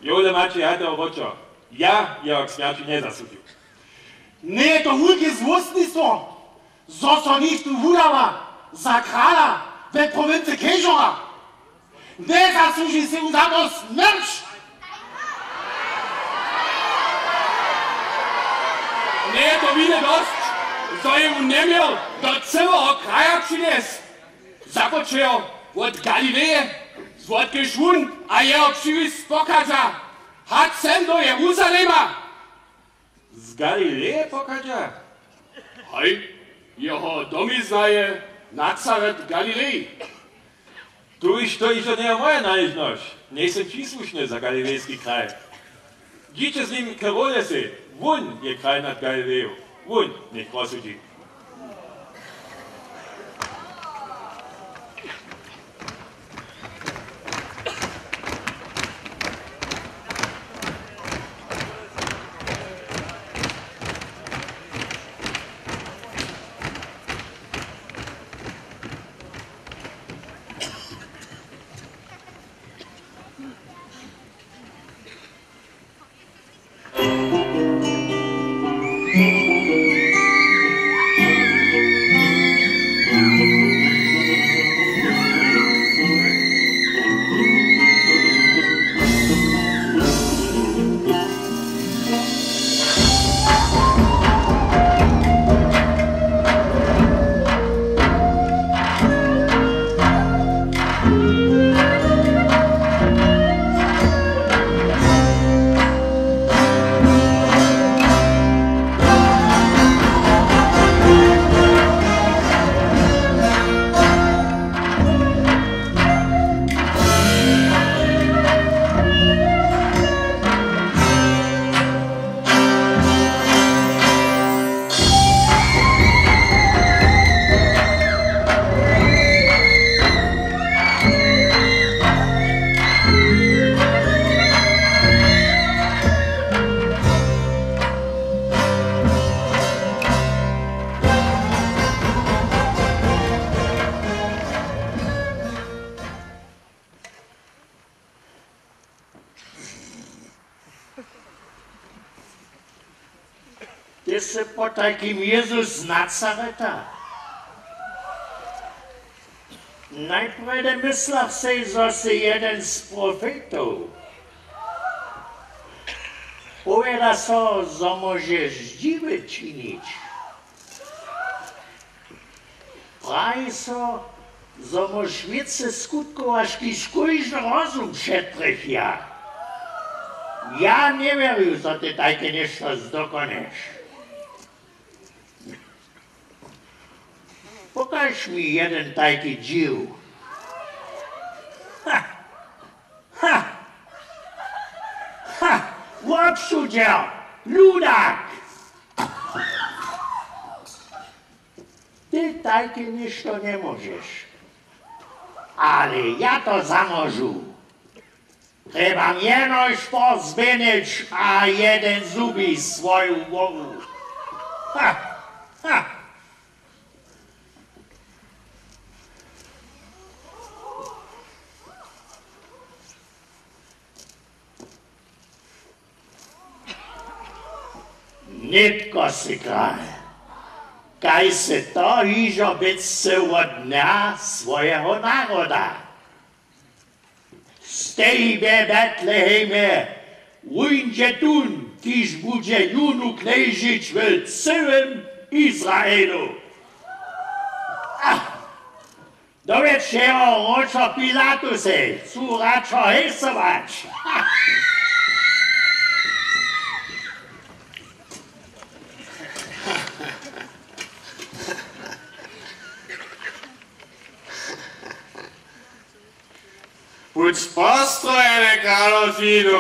Jowle maće jate owočo. Ja jeho k smjerći njezasudźu. Njeje to wulke złóstnistwo, zo so něchtó wudawa za krala we prowincy Kežora? Njezasłuži sej wón za to smjerć! Njeje to winy dosć, zo je wón njeměł do cyłeho kraja přinjesć? Započejo wot Galileje, zwotkež wón a jeho přiwis pochadźa, hač sem do Jeruzalema. Z Galileje pochadźa? Haj, Jeho domizna je Nazaret w Galileji. Tuž to hižo njeje moja naležnosć. Njejsym přisłušny za galilejski kraj. Dźiće z nim k Herodesej. Wón je kralj nad Galileju. Wón njech rozsudźi. Ty sy potajkim Jezus z Nazareta? Najprjedy myslach sej, zo sy jeden z profetow. Powěda so, zo móžeš dźiwy činić. Praji so, zo móš wěcy skutkować, kiž kóždy rozum přetrjechja. Ja njewěrju, zo ty tajke něšto zdokonješ. Pokaž mi jedyn tajki dźiw. Ha! Ha! Ha! Wobsudźer! Ludak! Ty tajke něšto njemóžeš. Ale ja to zamóžu. Trjebam jenož pozběhnyć a jedyn zhubi swoju hłowu. Ha! Ha! Nětko sy kral, kaž sy to hižo być chcył wot dnja swojeho naroda. Stej w Betlehemje, wón dźe tón, kiž budźe jónu knježić w cyłym Izraelu. Ach, do wječeho wróćo Pilatusej, chcu radšo hejsować. Budź postrojeny, kralofinu!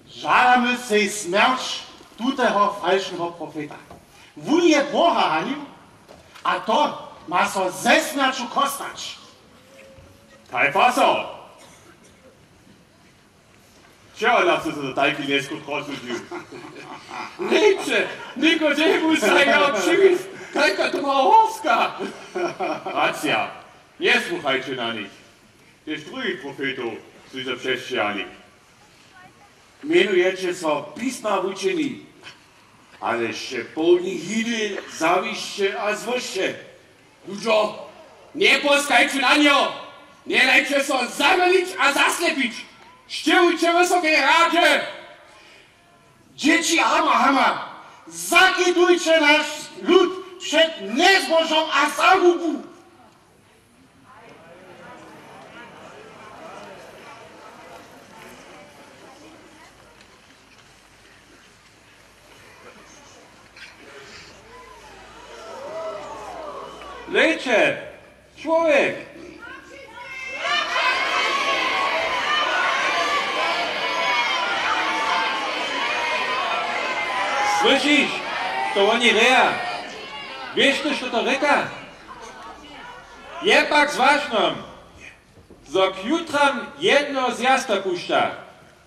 Žadamy sej smjerć tuteho falšneho profeta. Wón je Boha hanił a to ma so ze smjerću chostać. Kajfaso! Čehodla sy so tajki njeskutk rozsudźił? Rěče, Nikodemus, a jeho přiwiń, kajka to ma horska! Racija, njesłuchajće na nich. Tež druhich profetow su so přesćěhali. Mjenujće so pisma wučeni, ale sće połni hili zawisće a złosće. Ludźo, njepóskajće na njeho, njedajće so zamylić a zaslepić. Sćěhujće w Wysokej radźe dźěći Abrahama, Zakitujće naš lud před njezbožom a zahubu. Hlejće, čłowjek! Słyšiš, što woni rěka? Wěš ty, što to rěka? Je pak z wašnom, zo k jutram jedneho zwjazka pušća.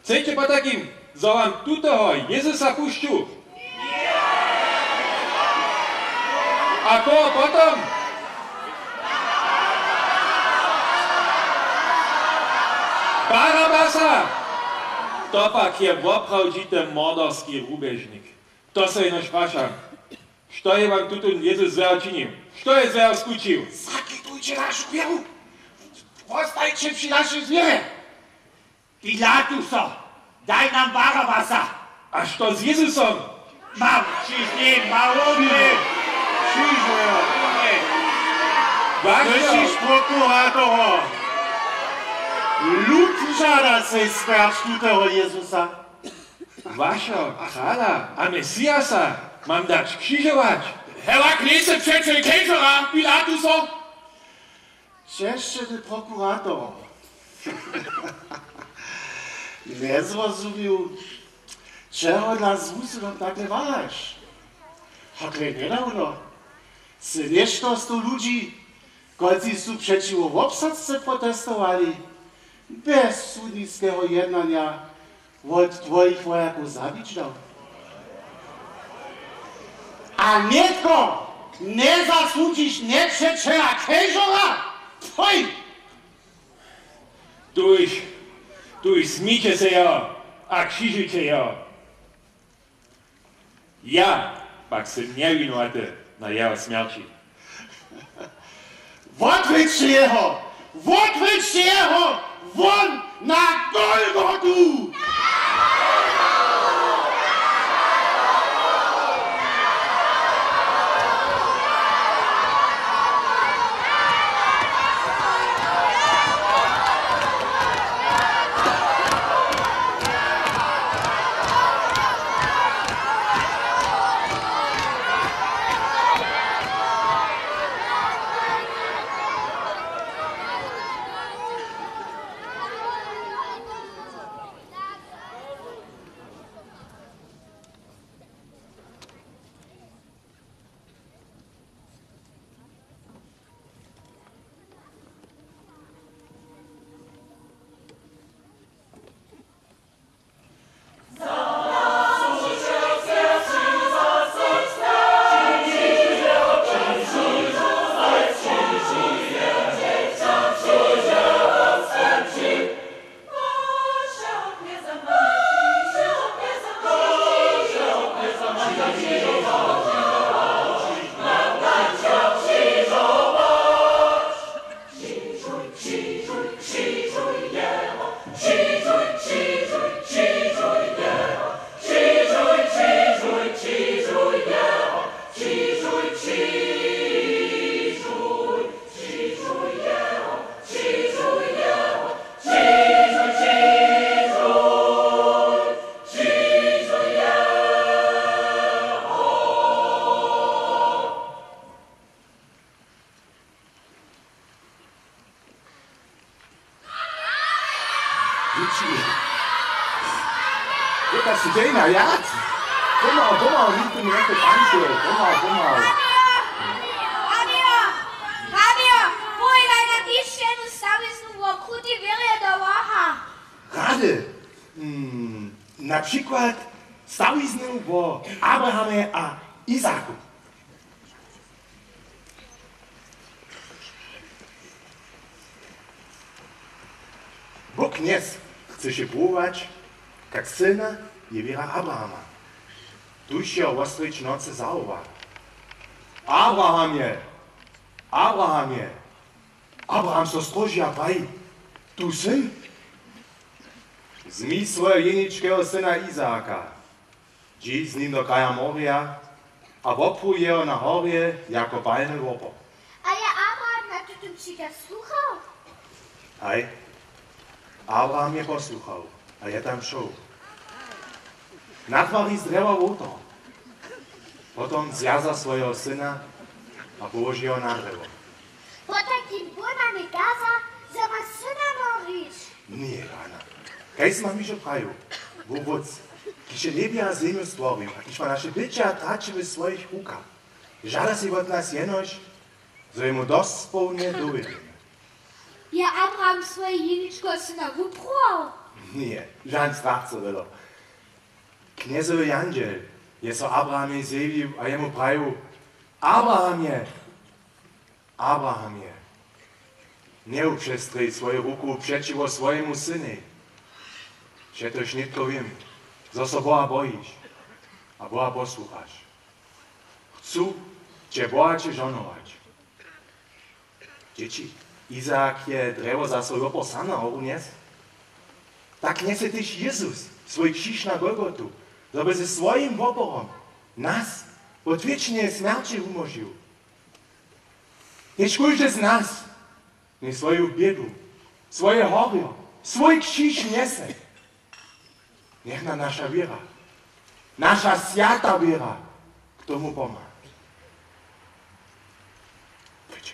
Chceće potajkim, zo wam tutoho Jezusa pušću? A koho potom? Barabasa! To pak je woprawdźity morderski rubježnik. To so jenož prašam. Što je wam tutón Jezus złeho činił? Što je złeho skućił? Zakitujće našu wěru! Wostajće při našej wěrje! Pilatuso, daj nam Barabasa! A što z Jezusom? Mam křiž, nim, małobny! Křižujo! Wašo! Słyšiš, prokuratoro! Lud žada sej smjerć tutoho Jezusa! Wašo krala a Mesijasa mam dać křižować? Hewak njejsy přećel kežora, Pilatuso! Česćeny prokurator, njezrozumił, čehodla z wusynom takle wahaš? Hakle njedawno sy něšto sto ludźi, kotřiž su přećiwo wobsadce protestowali, bjez sudniskeho jednanja wot twojich wojakow zabić dał. A nětko njezasudźiš njepřećela kežora? Poj! Tuž, tuž smijće sej jeho a křižujće jeho. Ja pak sym njewinowaty na jeho smjerći. Wotwjedźće jeho! Wotwjedźće jeho won na Golgotu! Wětši. Wěka sydźej na jad. Pomał, pomał, nichtó mi njecho tańšo. Pomał, pomał. Rabio! Rabio! Powědaj nam hišće jednu stawiznu wo kruti wěrje do Boha. Rady. Hmm, na přikład stawiznu wo Abrahamje a Izaku. Bóh knjez chcyše pruwować, kak sylna je wěra Abrahama. Tuž jeho wostrěć nocy zawoła: Abrahamje! Abrahamje! Abraham so stróži a praji: Tu sym. Wzmi swojeho jeničkeho syna Izaaka, Dźi z nim do kraja morja a wopruj jeho na horje jako palmy wopor. A je Abraham na tutón přikaz słuchał? Haj, Abraham je posłuchał a je tam šoł. Natwari z drjewa wołtar. Potom zwjazał swojeho syna a połoži jeho na drjewo. Potajkim Bóh na mje kaza, zo ma syna moriš. Ně, Hana. Kaž sym wam hižo prajił, Bóh Wótc, kiž je njebja a zemju stworił a kiž ma naše byće a traće w swojich rukach, žada sej wot nas jenož, zo jemu dospołnje dowěrimy. Je Abraham swojej jeničkeho syna wupruwował? Ně, žan strach co wjelo. Knjezowy jandźel je so Abrahamej zjewił a jemu prajił: Abrahamje! Abrahamje, njewupřestrěj swoju ruku přećiwo swojemu synej. Přetož nětko wěm, zo so Boha bojiš a Boha posłuchaš. Chcu će bohaće žohnować. Dźěći, Izaak je drjewo za swój wopor sam na horu njesł. Tak njese tež Jezus swój křiž na Golgotu, zo by ze swojim woporom nas wot wěčneje smjerće wumóžił. Tež kóždy z nas njech swoju bědu, swoje horjo, swój křiž njese. Njech nam naša wěra, naša swjata wěra k tomu pomha. Pójće.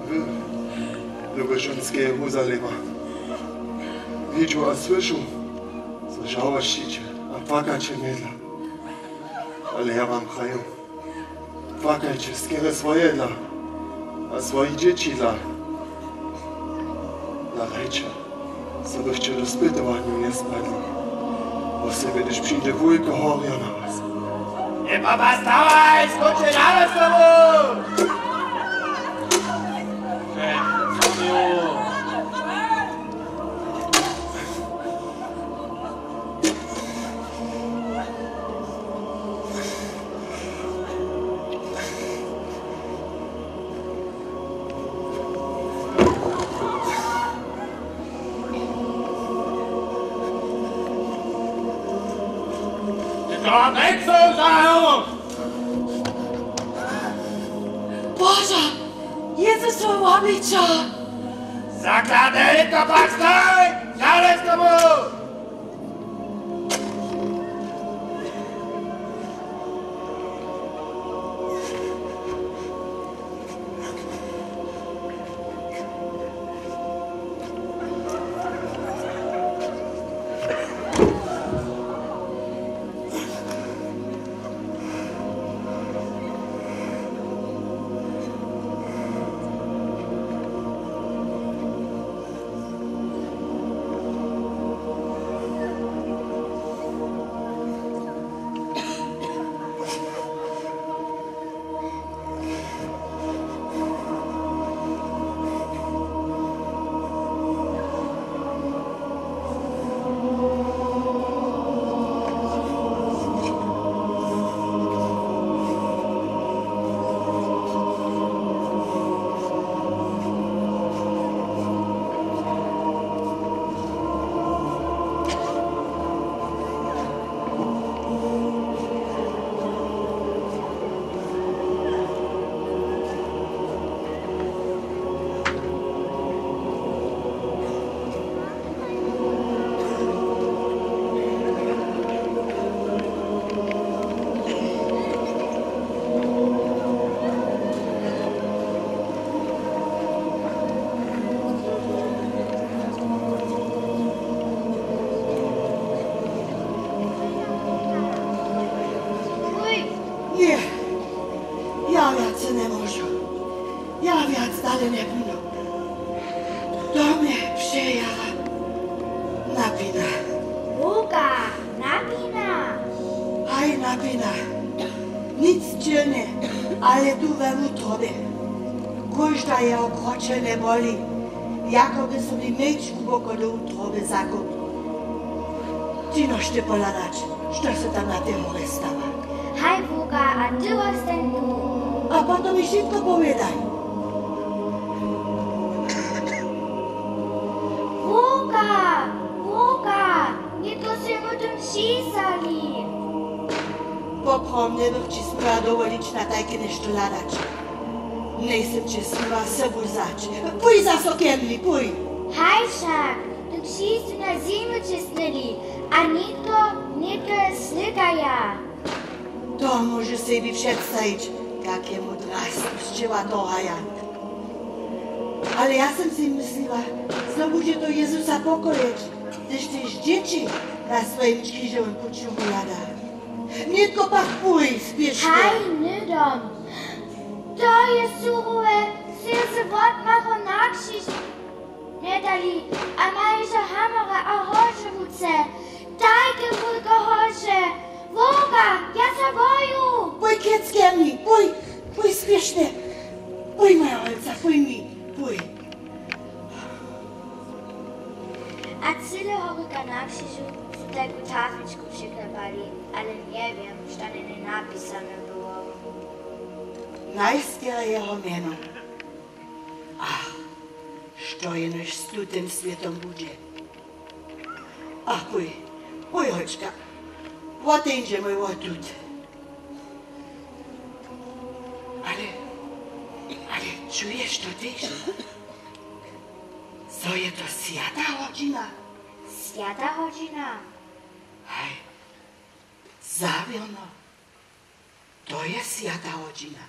Wy, do Božanskeje Jeruzalema, widźu a słyšu, zo žałošćiće a płakaće mjedla. Ale ja wam praju, płakajće skerje swoje dla a swojich dźěći dla. Hladajće, zo byšće do spytowanju njespadli, posebje hdyž přińdźe wulke horjo na was. Njepopastawaj, skónčće na dostowu! Božo, Jezusowa łobliča! Zakladaj to pak stoj! Žadaj z tomu! Njebudno. To mje přeja napina. Łuka, napina. Haj, napina. Nic čylne, ale tu we wutrobje. Kóžda jeho kročelnje boli, jako by so mi měč głuboko do wutrobje zakopnył. Ti nožte pohladać, što so tam na tej horje stawa. Haj, Łuka, a ty wostań tu. A potom mi wšitko powědaj. Łuka, Łuka, nětko smy mu tym přisali. Poprawom, njebych ći směła dowolić na tajke něšto hladać. Njejsym će směła sobu wzać. Pój zaso ke mni, pój. Haj wšak, tu přistu na zemi ćisnyli, a nětko, nětko je slikaja. To móžeš sebi předstajić, kak je mu drastu sćěła toho haja. Ale ja sym sej mysliła, zo budźe to Jezusa pokojić, hdyž tež dźěći na swojim křižowym puću wuhlada. Nětko pak pój, spěšnje. Haj, hnydom. To je surowe, sej je z wotmachom na křiž wjedali a maja hižo hamory a hožo w ruce. Tajke wulke hože. Łuka, ja so boju. Pój kec ke mni, pój, pój spěšnje. Pój, moja holca, pój mi, pój. A cyle horika na křižu su tajku tafličku přiklepali, ale njewěm, što na njej napisane było. Najskerje jeho mjeno. Ach, što jenož z tutym swětom budźe? Ach, pój, pój, holčka, woteńdźe mój wotut. Ale, ale čuješ to tež? Zo je to swjata hodźina? Swjata hodźina? Haj, zawěrno. To je swjata hodźina.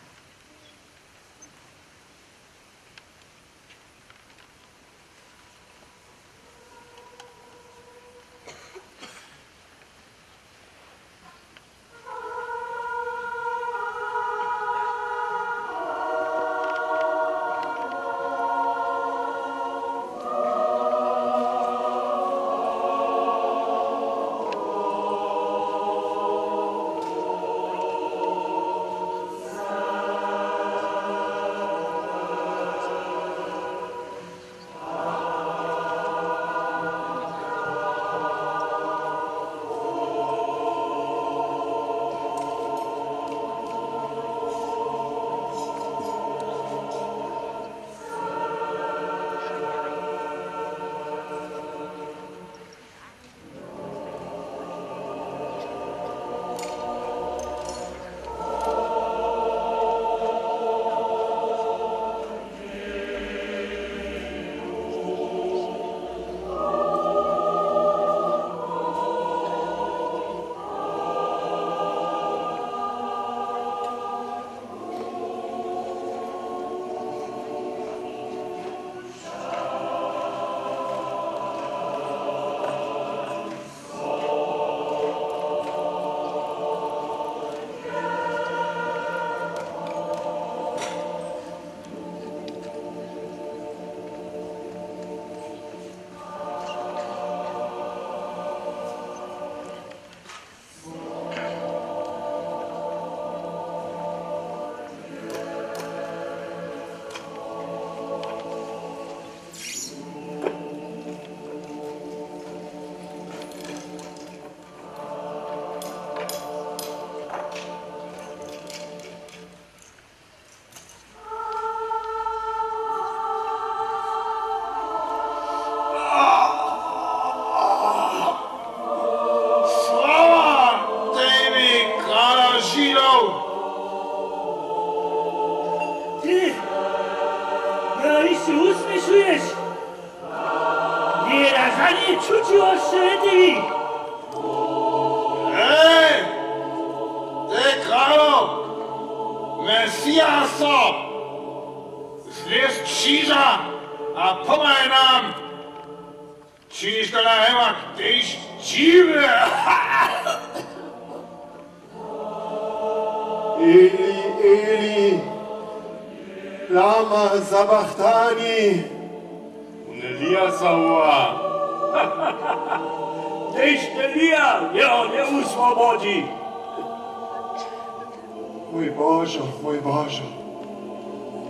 Sława tebi, krala Židow! Ty, prawiš, ty usměšuješ? Njeda za nim čući wosće wjetewi. Hej, ty kralo, Mesijaso, zlěz z křiža a pomhaj nam. Činiš to na hemak tež dźiwy. Eli, Eli, Lama Sabachtani. Wón Eliasa woła. Tež Elia jeho njewuswobodźi. Mój Božo, mój Božo,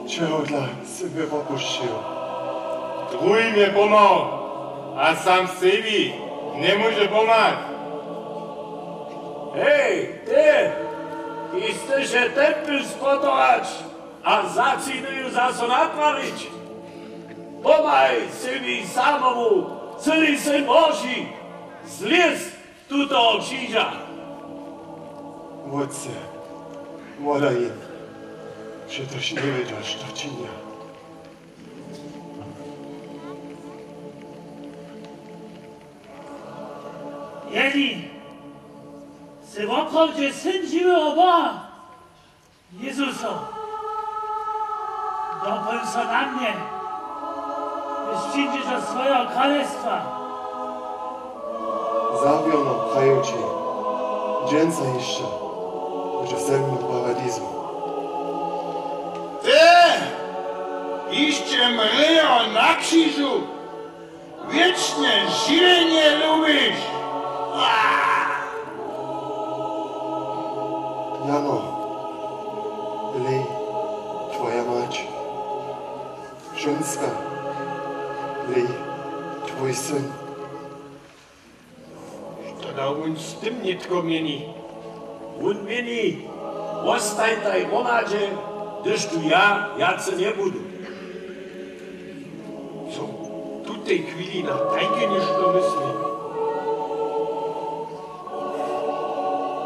čehodla sy mje wopušćił? Druhim je pomhał, a sam sebi njemóže pomhać. Hej, ty, kiž chcyš tempel spotować a zacynuju zaso naprawić, pomhaj sebi samomu, cyli syn Boži, zlěz tutoho křiža. Wótče, wodaj jim, přetož njewědźa, što činja. Jeli sy woprawdźe syn žiweho Boha, Jezuso, dopomž so na mnje, hdyž přińdźeš do swojeho kralestwa. Zawěrno praju ći, dźensa hišće budźeš ze mnu w paradizu. Ty hišće mrějo na křižu wěčne žiwjenje lubiš. Jano, lej, twoja mać. Žónska, lej, twój syn. Što da wón z tym nětko měni? Wón měni: Wostańtaj wo nadźe, hdyž tu ja wjace njebudu. Co tutej chwili na tajke něšto mysli?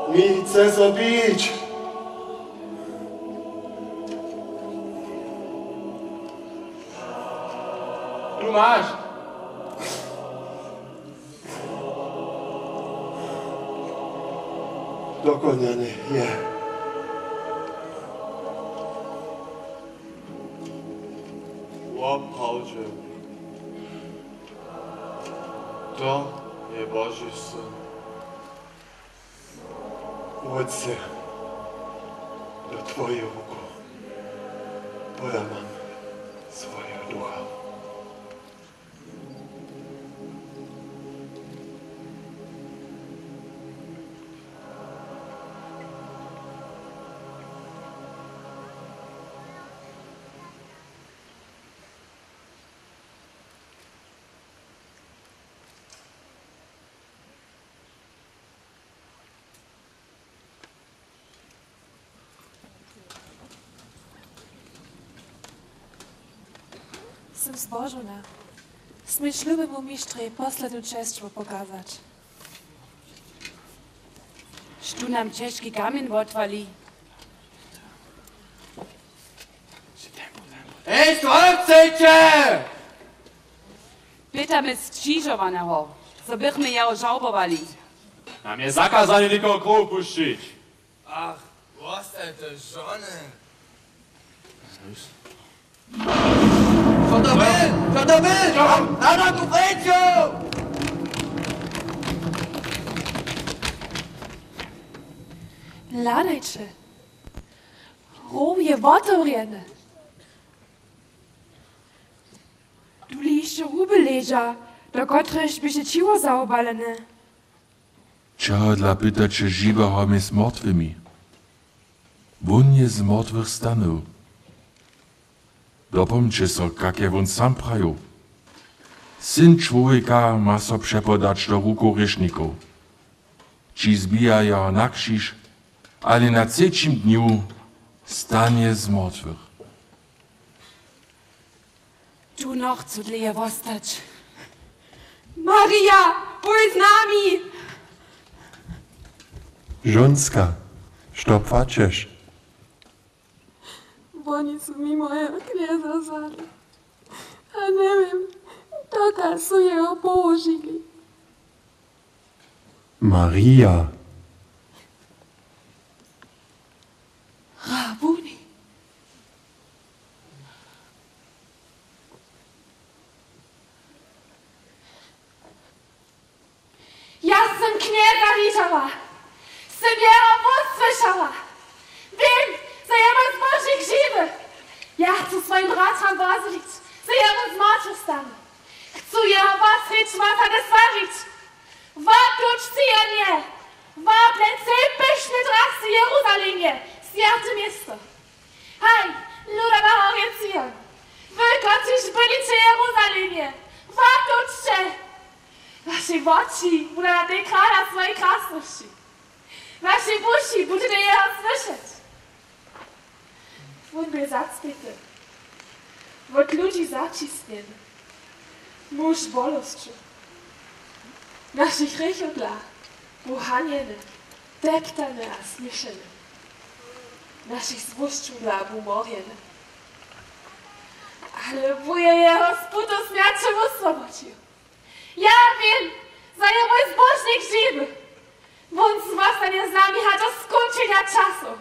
Mi chce so pić. Tu maš. Dokonjane je. Woprawdźe, to je Boži syn. Wótče, do twojich rukow podam wam swojeho ducha. Sym zbožowna. Směš lubemu mištrjej poslednu česć pokazać. Štó nam ćežki kamjeń wotwali? Hej, što chceće? Pytamy skřižowaneho, zo bychmy jeho žałbowali. Nam je zakazane někoho k hrobu pušćić. Ach, wostajte žony. Što to by? Što to by? Na notu, prěču! Hladajće. Hrob je wotewrjeny. Tule hišće ruby leža, do kotrychž běše ćiwo zawobalene. Čehodla pytaće žiweho mjez mortwymi? Wón je z mortwych stanył. Dopomnće so, kak je wón sam prajił: Syn čłowjeka ma so přepodać do rukow hrěšnikow. Ći zbija jeho na křiž, ale na třećim dnju stanje z mortwych. Tu nochcu dlěje wostać. Marija, pój z nami! Žónska, što płačeš? Woni su mi mojeho knjeza wzali. A njewěm, dokelž su jeho połožili. Marija. Rabuni. Ja sym knjeza widźała, sym jeho hłós słyšała. Wěm, zo je mój zbožnik žiwy. Ja chcu swojim bratam wozlić, zo je wón z mortwych stanył. Chcu jeho wosrědź wosady stwarić. Wotłučće jo nje, wobleće pyšne drasće Jeruzalemje, swjate město. Haj, ludowa horje Sion, wy, kotřiž bydliće w Jeruzalemje, wotłučće! Waše woči budu na tej krala swojej krasnosći. Waše wuši budźeće jeho słyšeć. Wón bě zacpěty, wot ludźi zaćisnjeny, muž bolosćow. Naše hrěchy dla bu hanjeny, deptany a směšeny. Našich złošćow dla bu morjeny. Ale Bóh je jeho z putow smjerće wuswobodźił. Ja wěm, zo je mój zbóžnik žiwy. Wón wostanje z nami hač do skónčenja časow.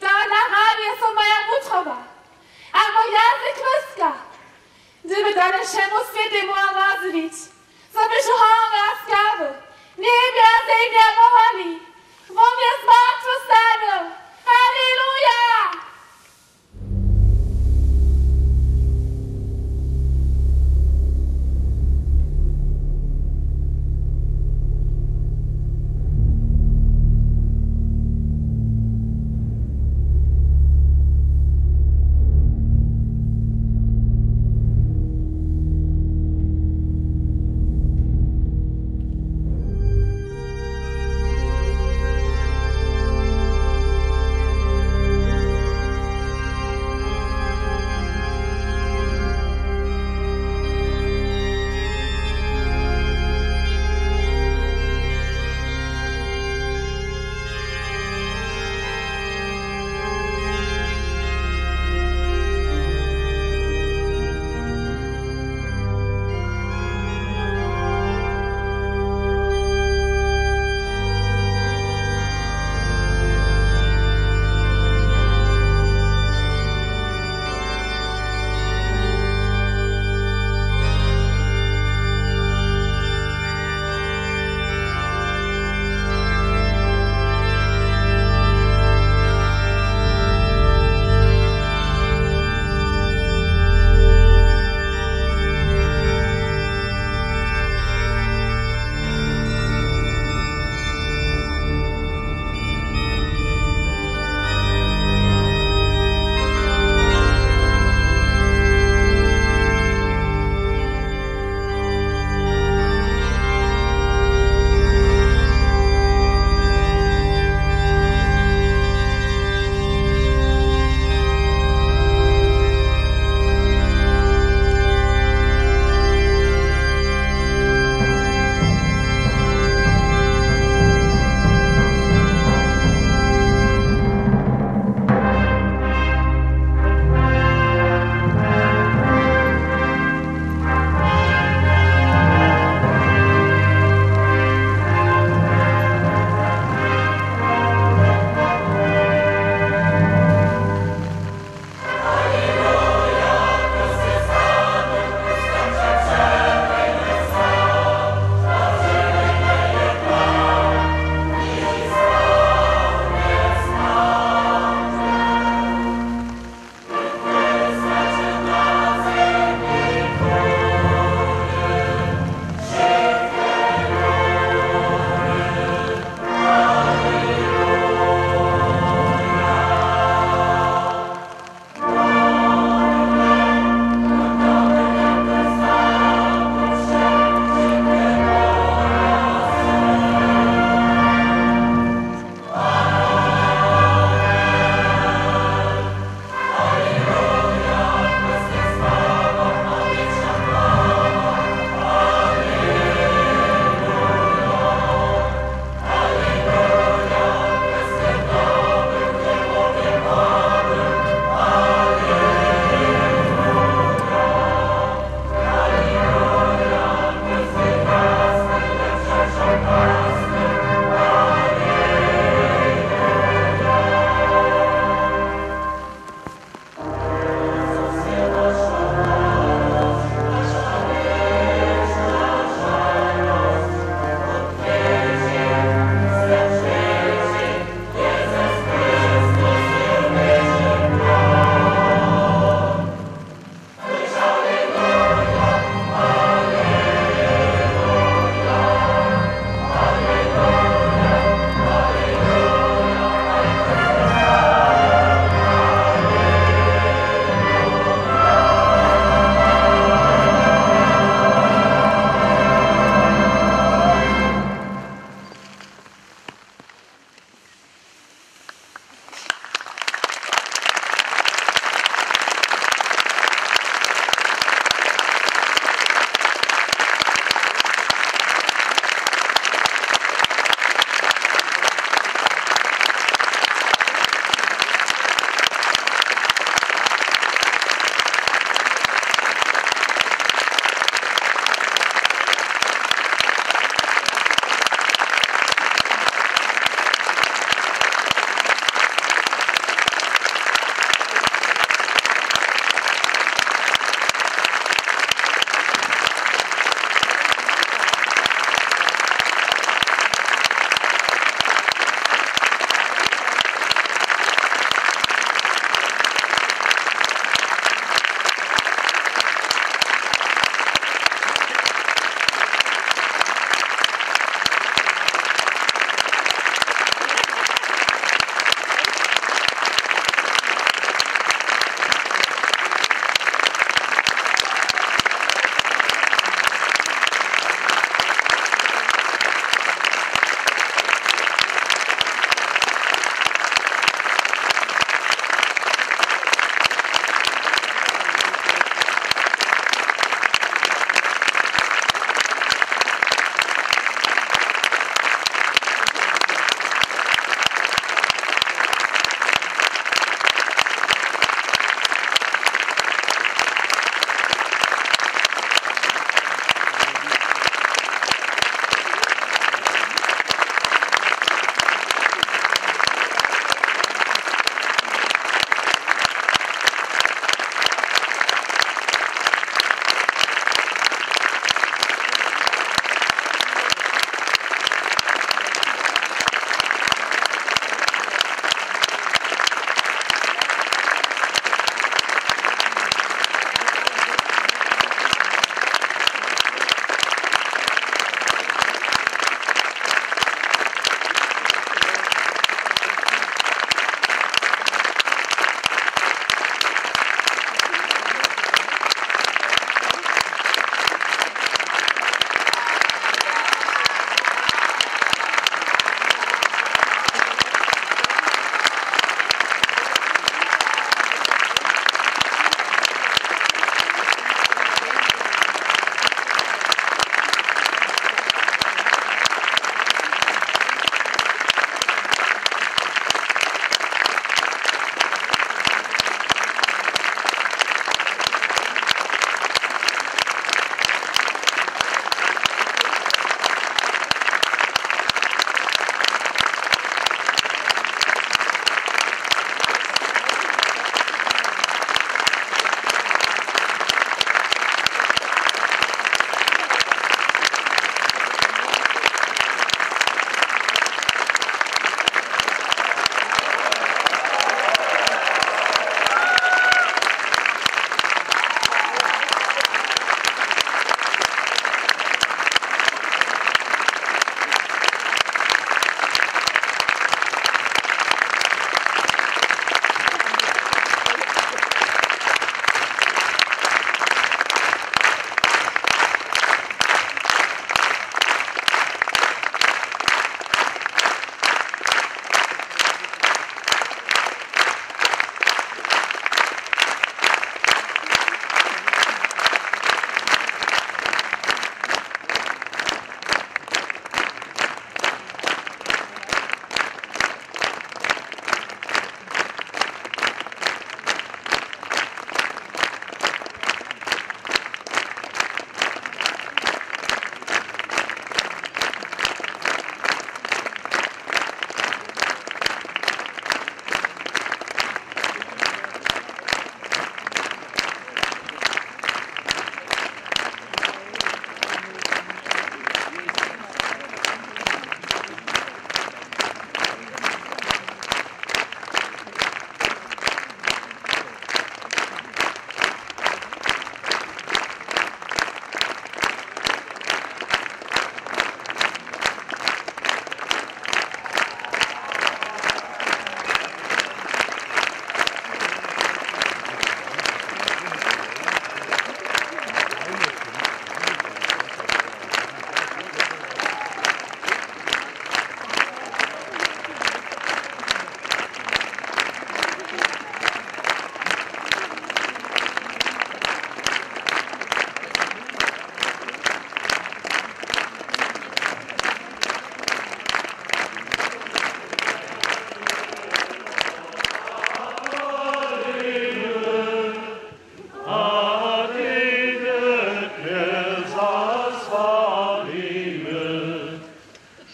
To nahrabje so moja wutroba a mój jazyk łyska, hdyby dale wšemu swětej móhła wozjewić, zo běchu hory a skały, njebja a zemja wołali: Wón je z mortwych stanył! Haleluja!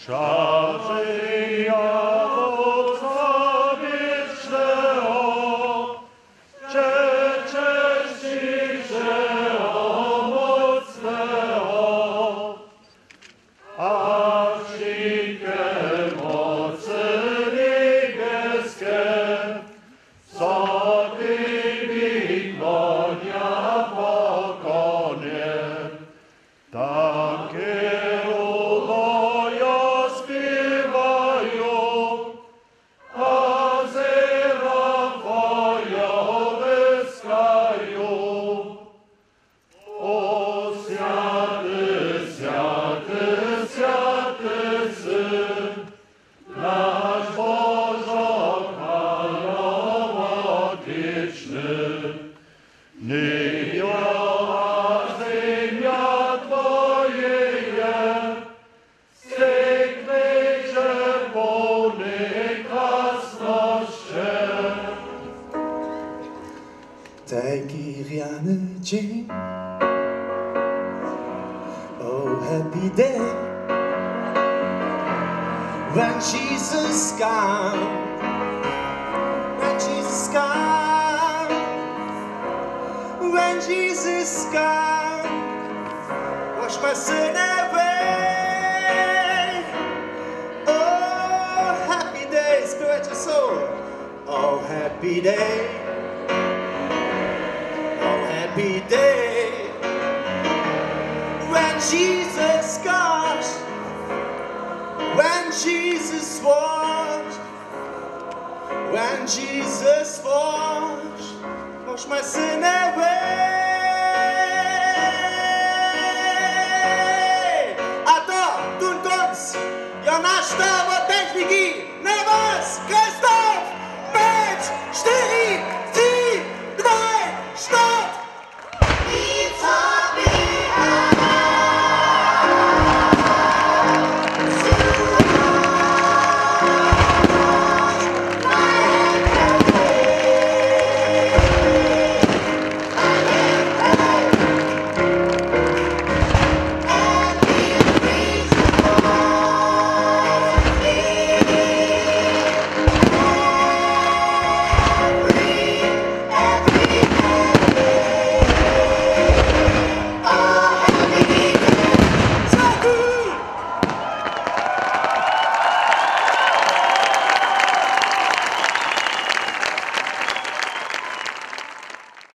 Přaženja Wótca wěčneho, Přećesćišćeho mocneho a wšitke mocy njebjeske, zo tebi klonja pokornje. Take rubajo spěwaju a zera twojeho wyskaju. O swjaty, swjaty, swjaty sy, naš Božo Kraljo wěčny. Njebjo a zemja twojeje, sej knježe połnej krasnosće. Tajki rjany dźeń. Oh, happy day. When Jesus comes, when Jesus comes, when Jesus comes, wash my sin away. Oh, happy day, spirit and soul. Oh, happy day. Oh, happy day. When Jesus comes, when Jesus walks, when Jesus walks, wash my sin away. A to, tón tón, jo, naš to.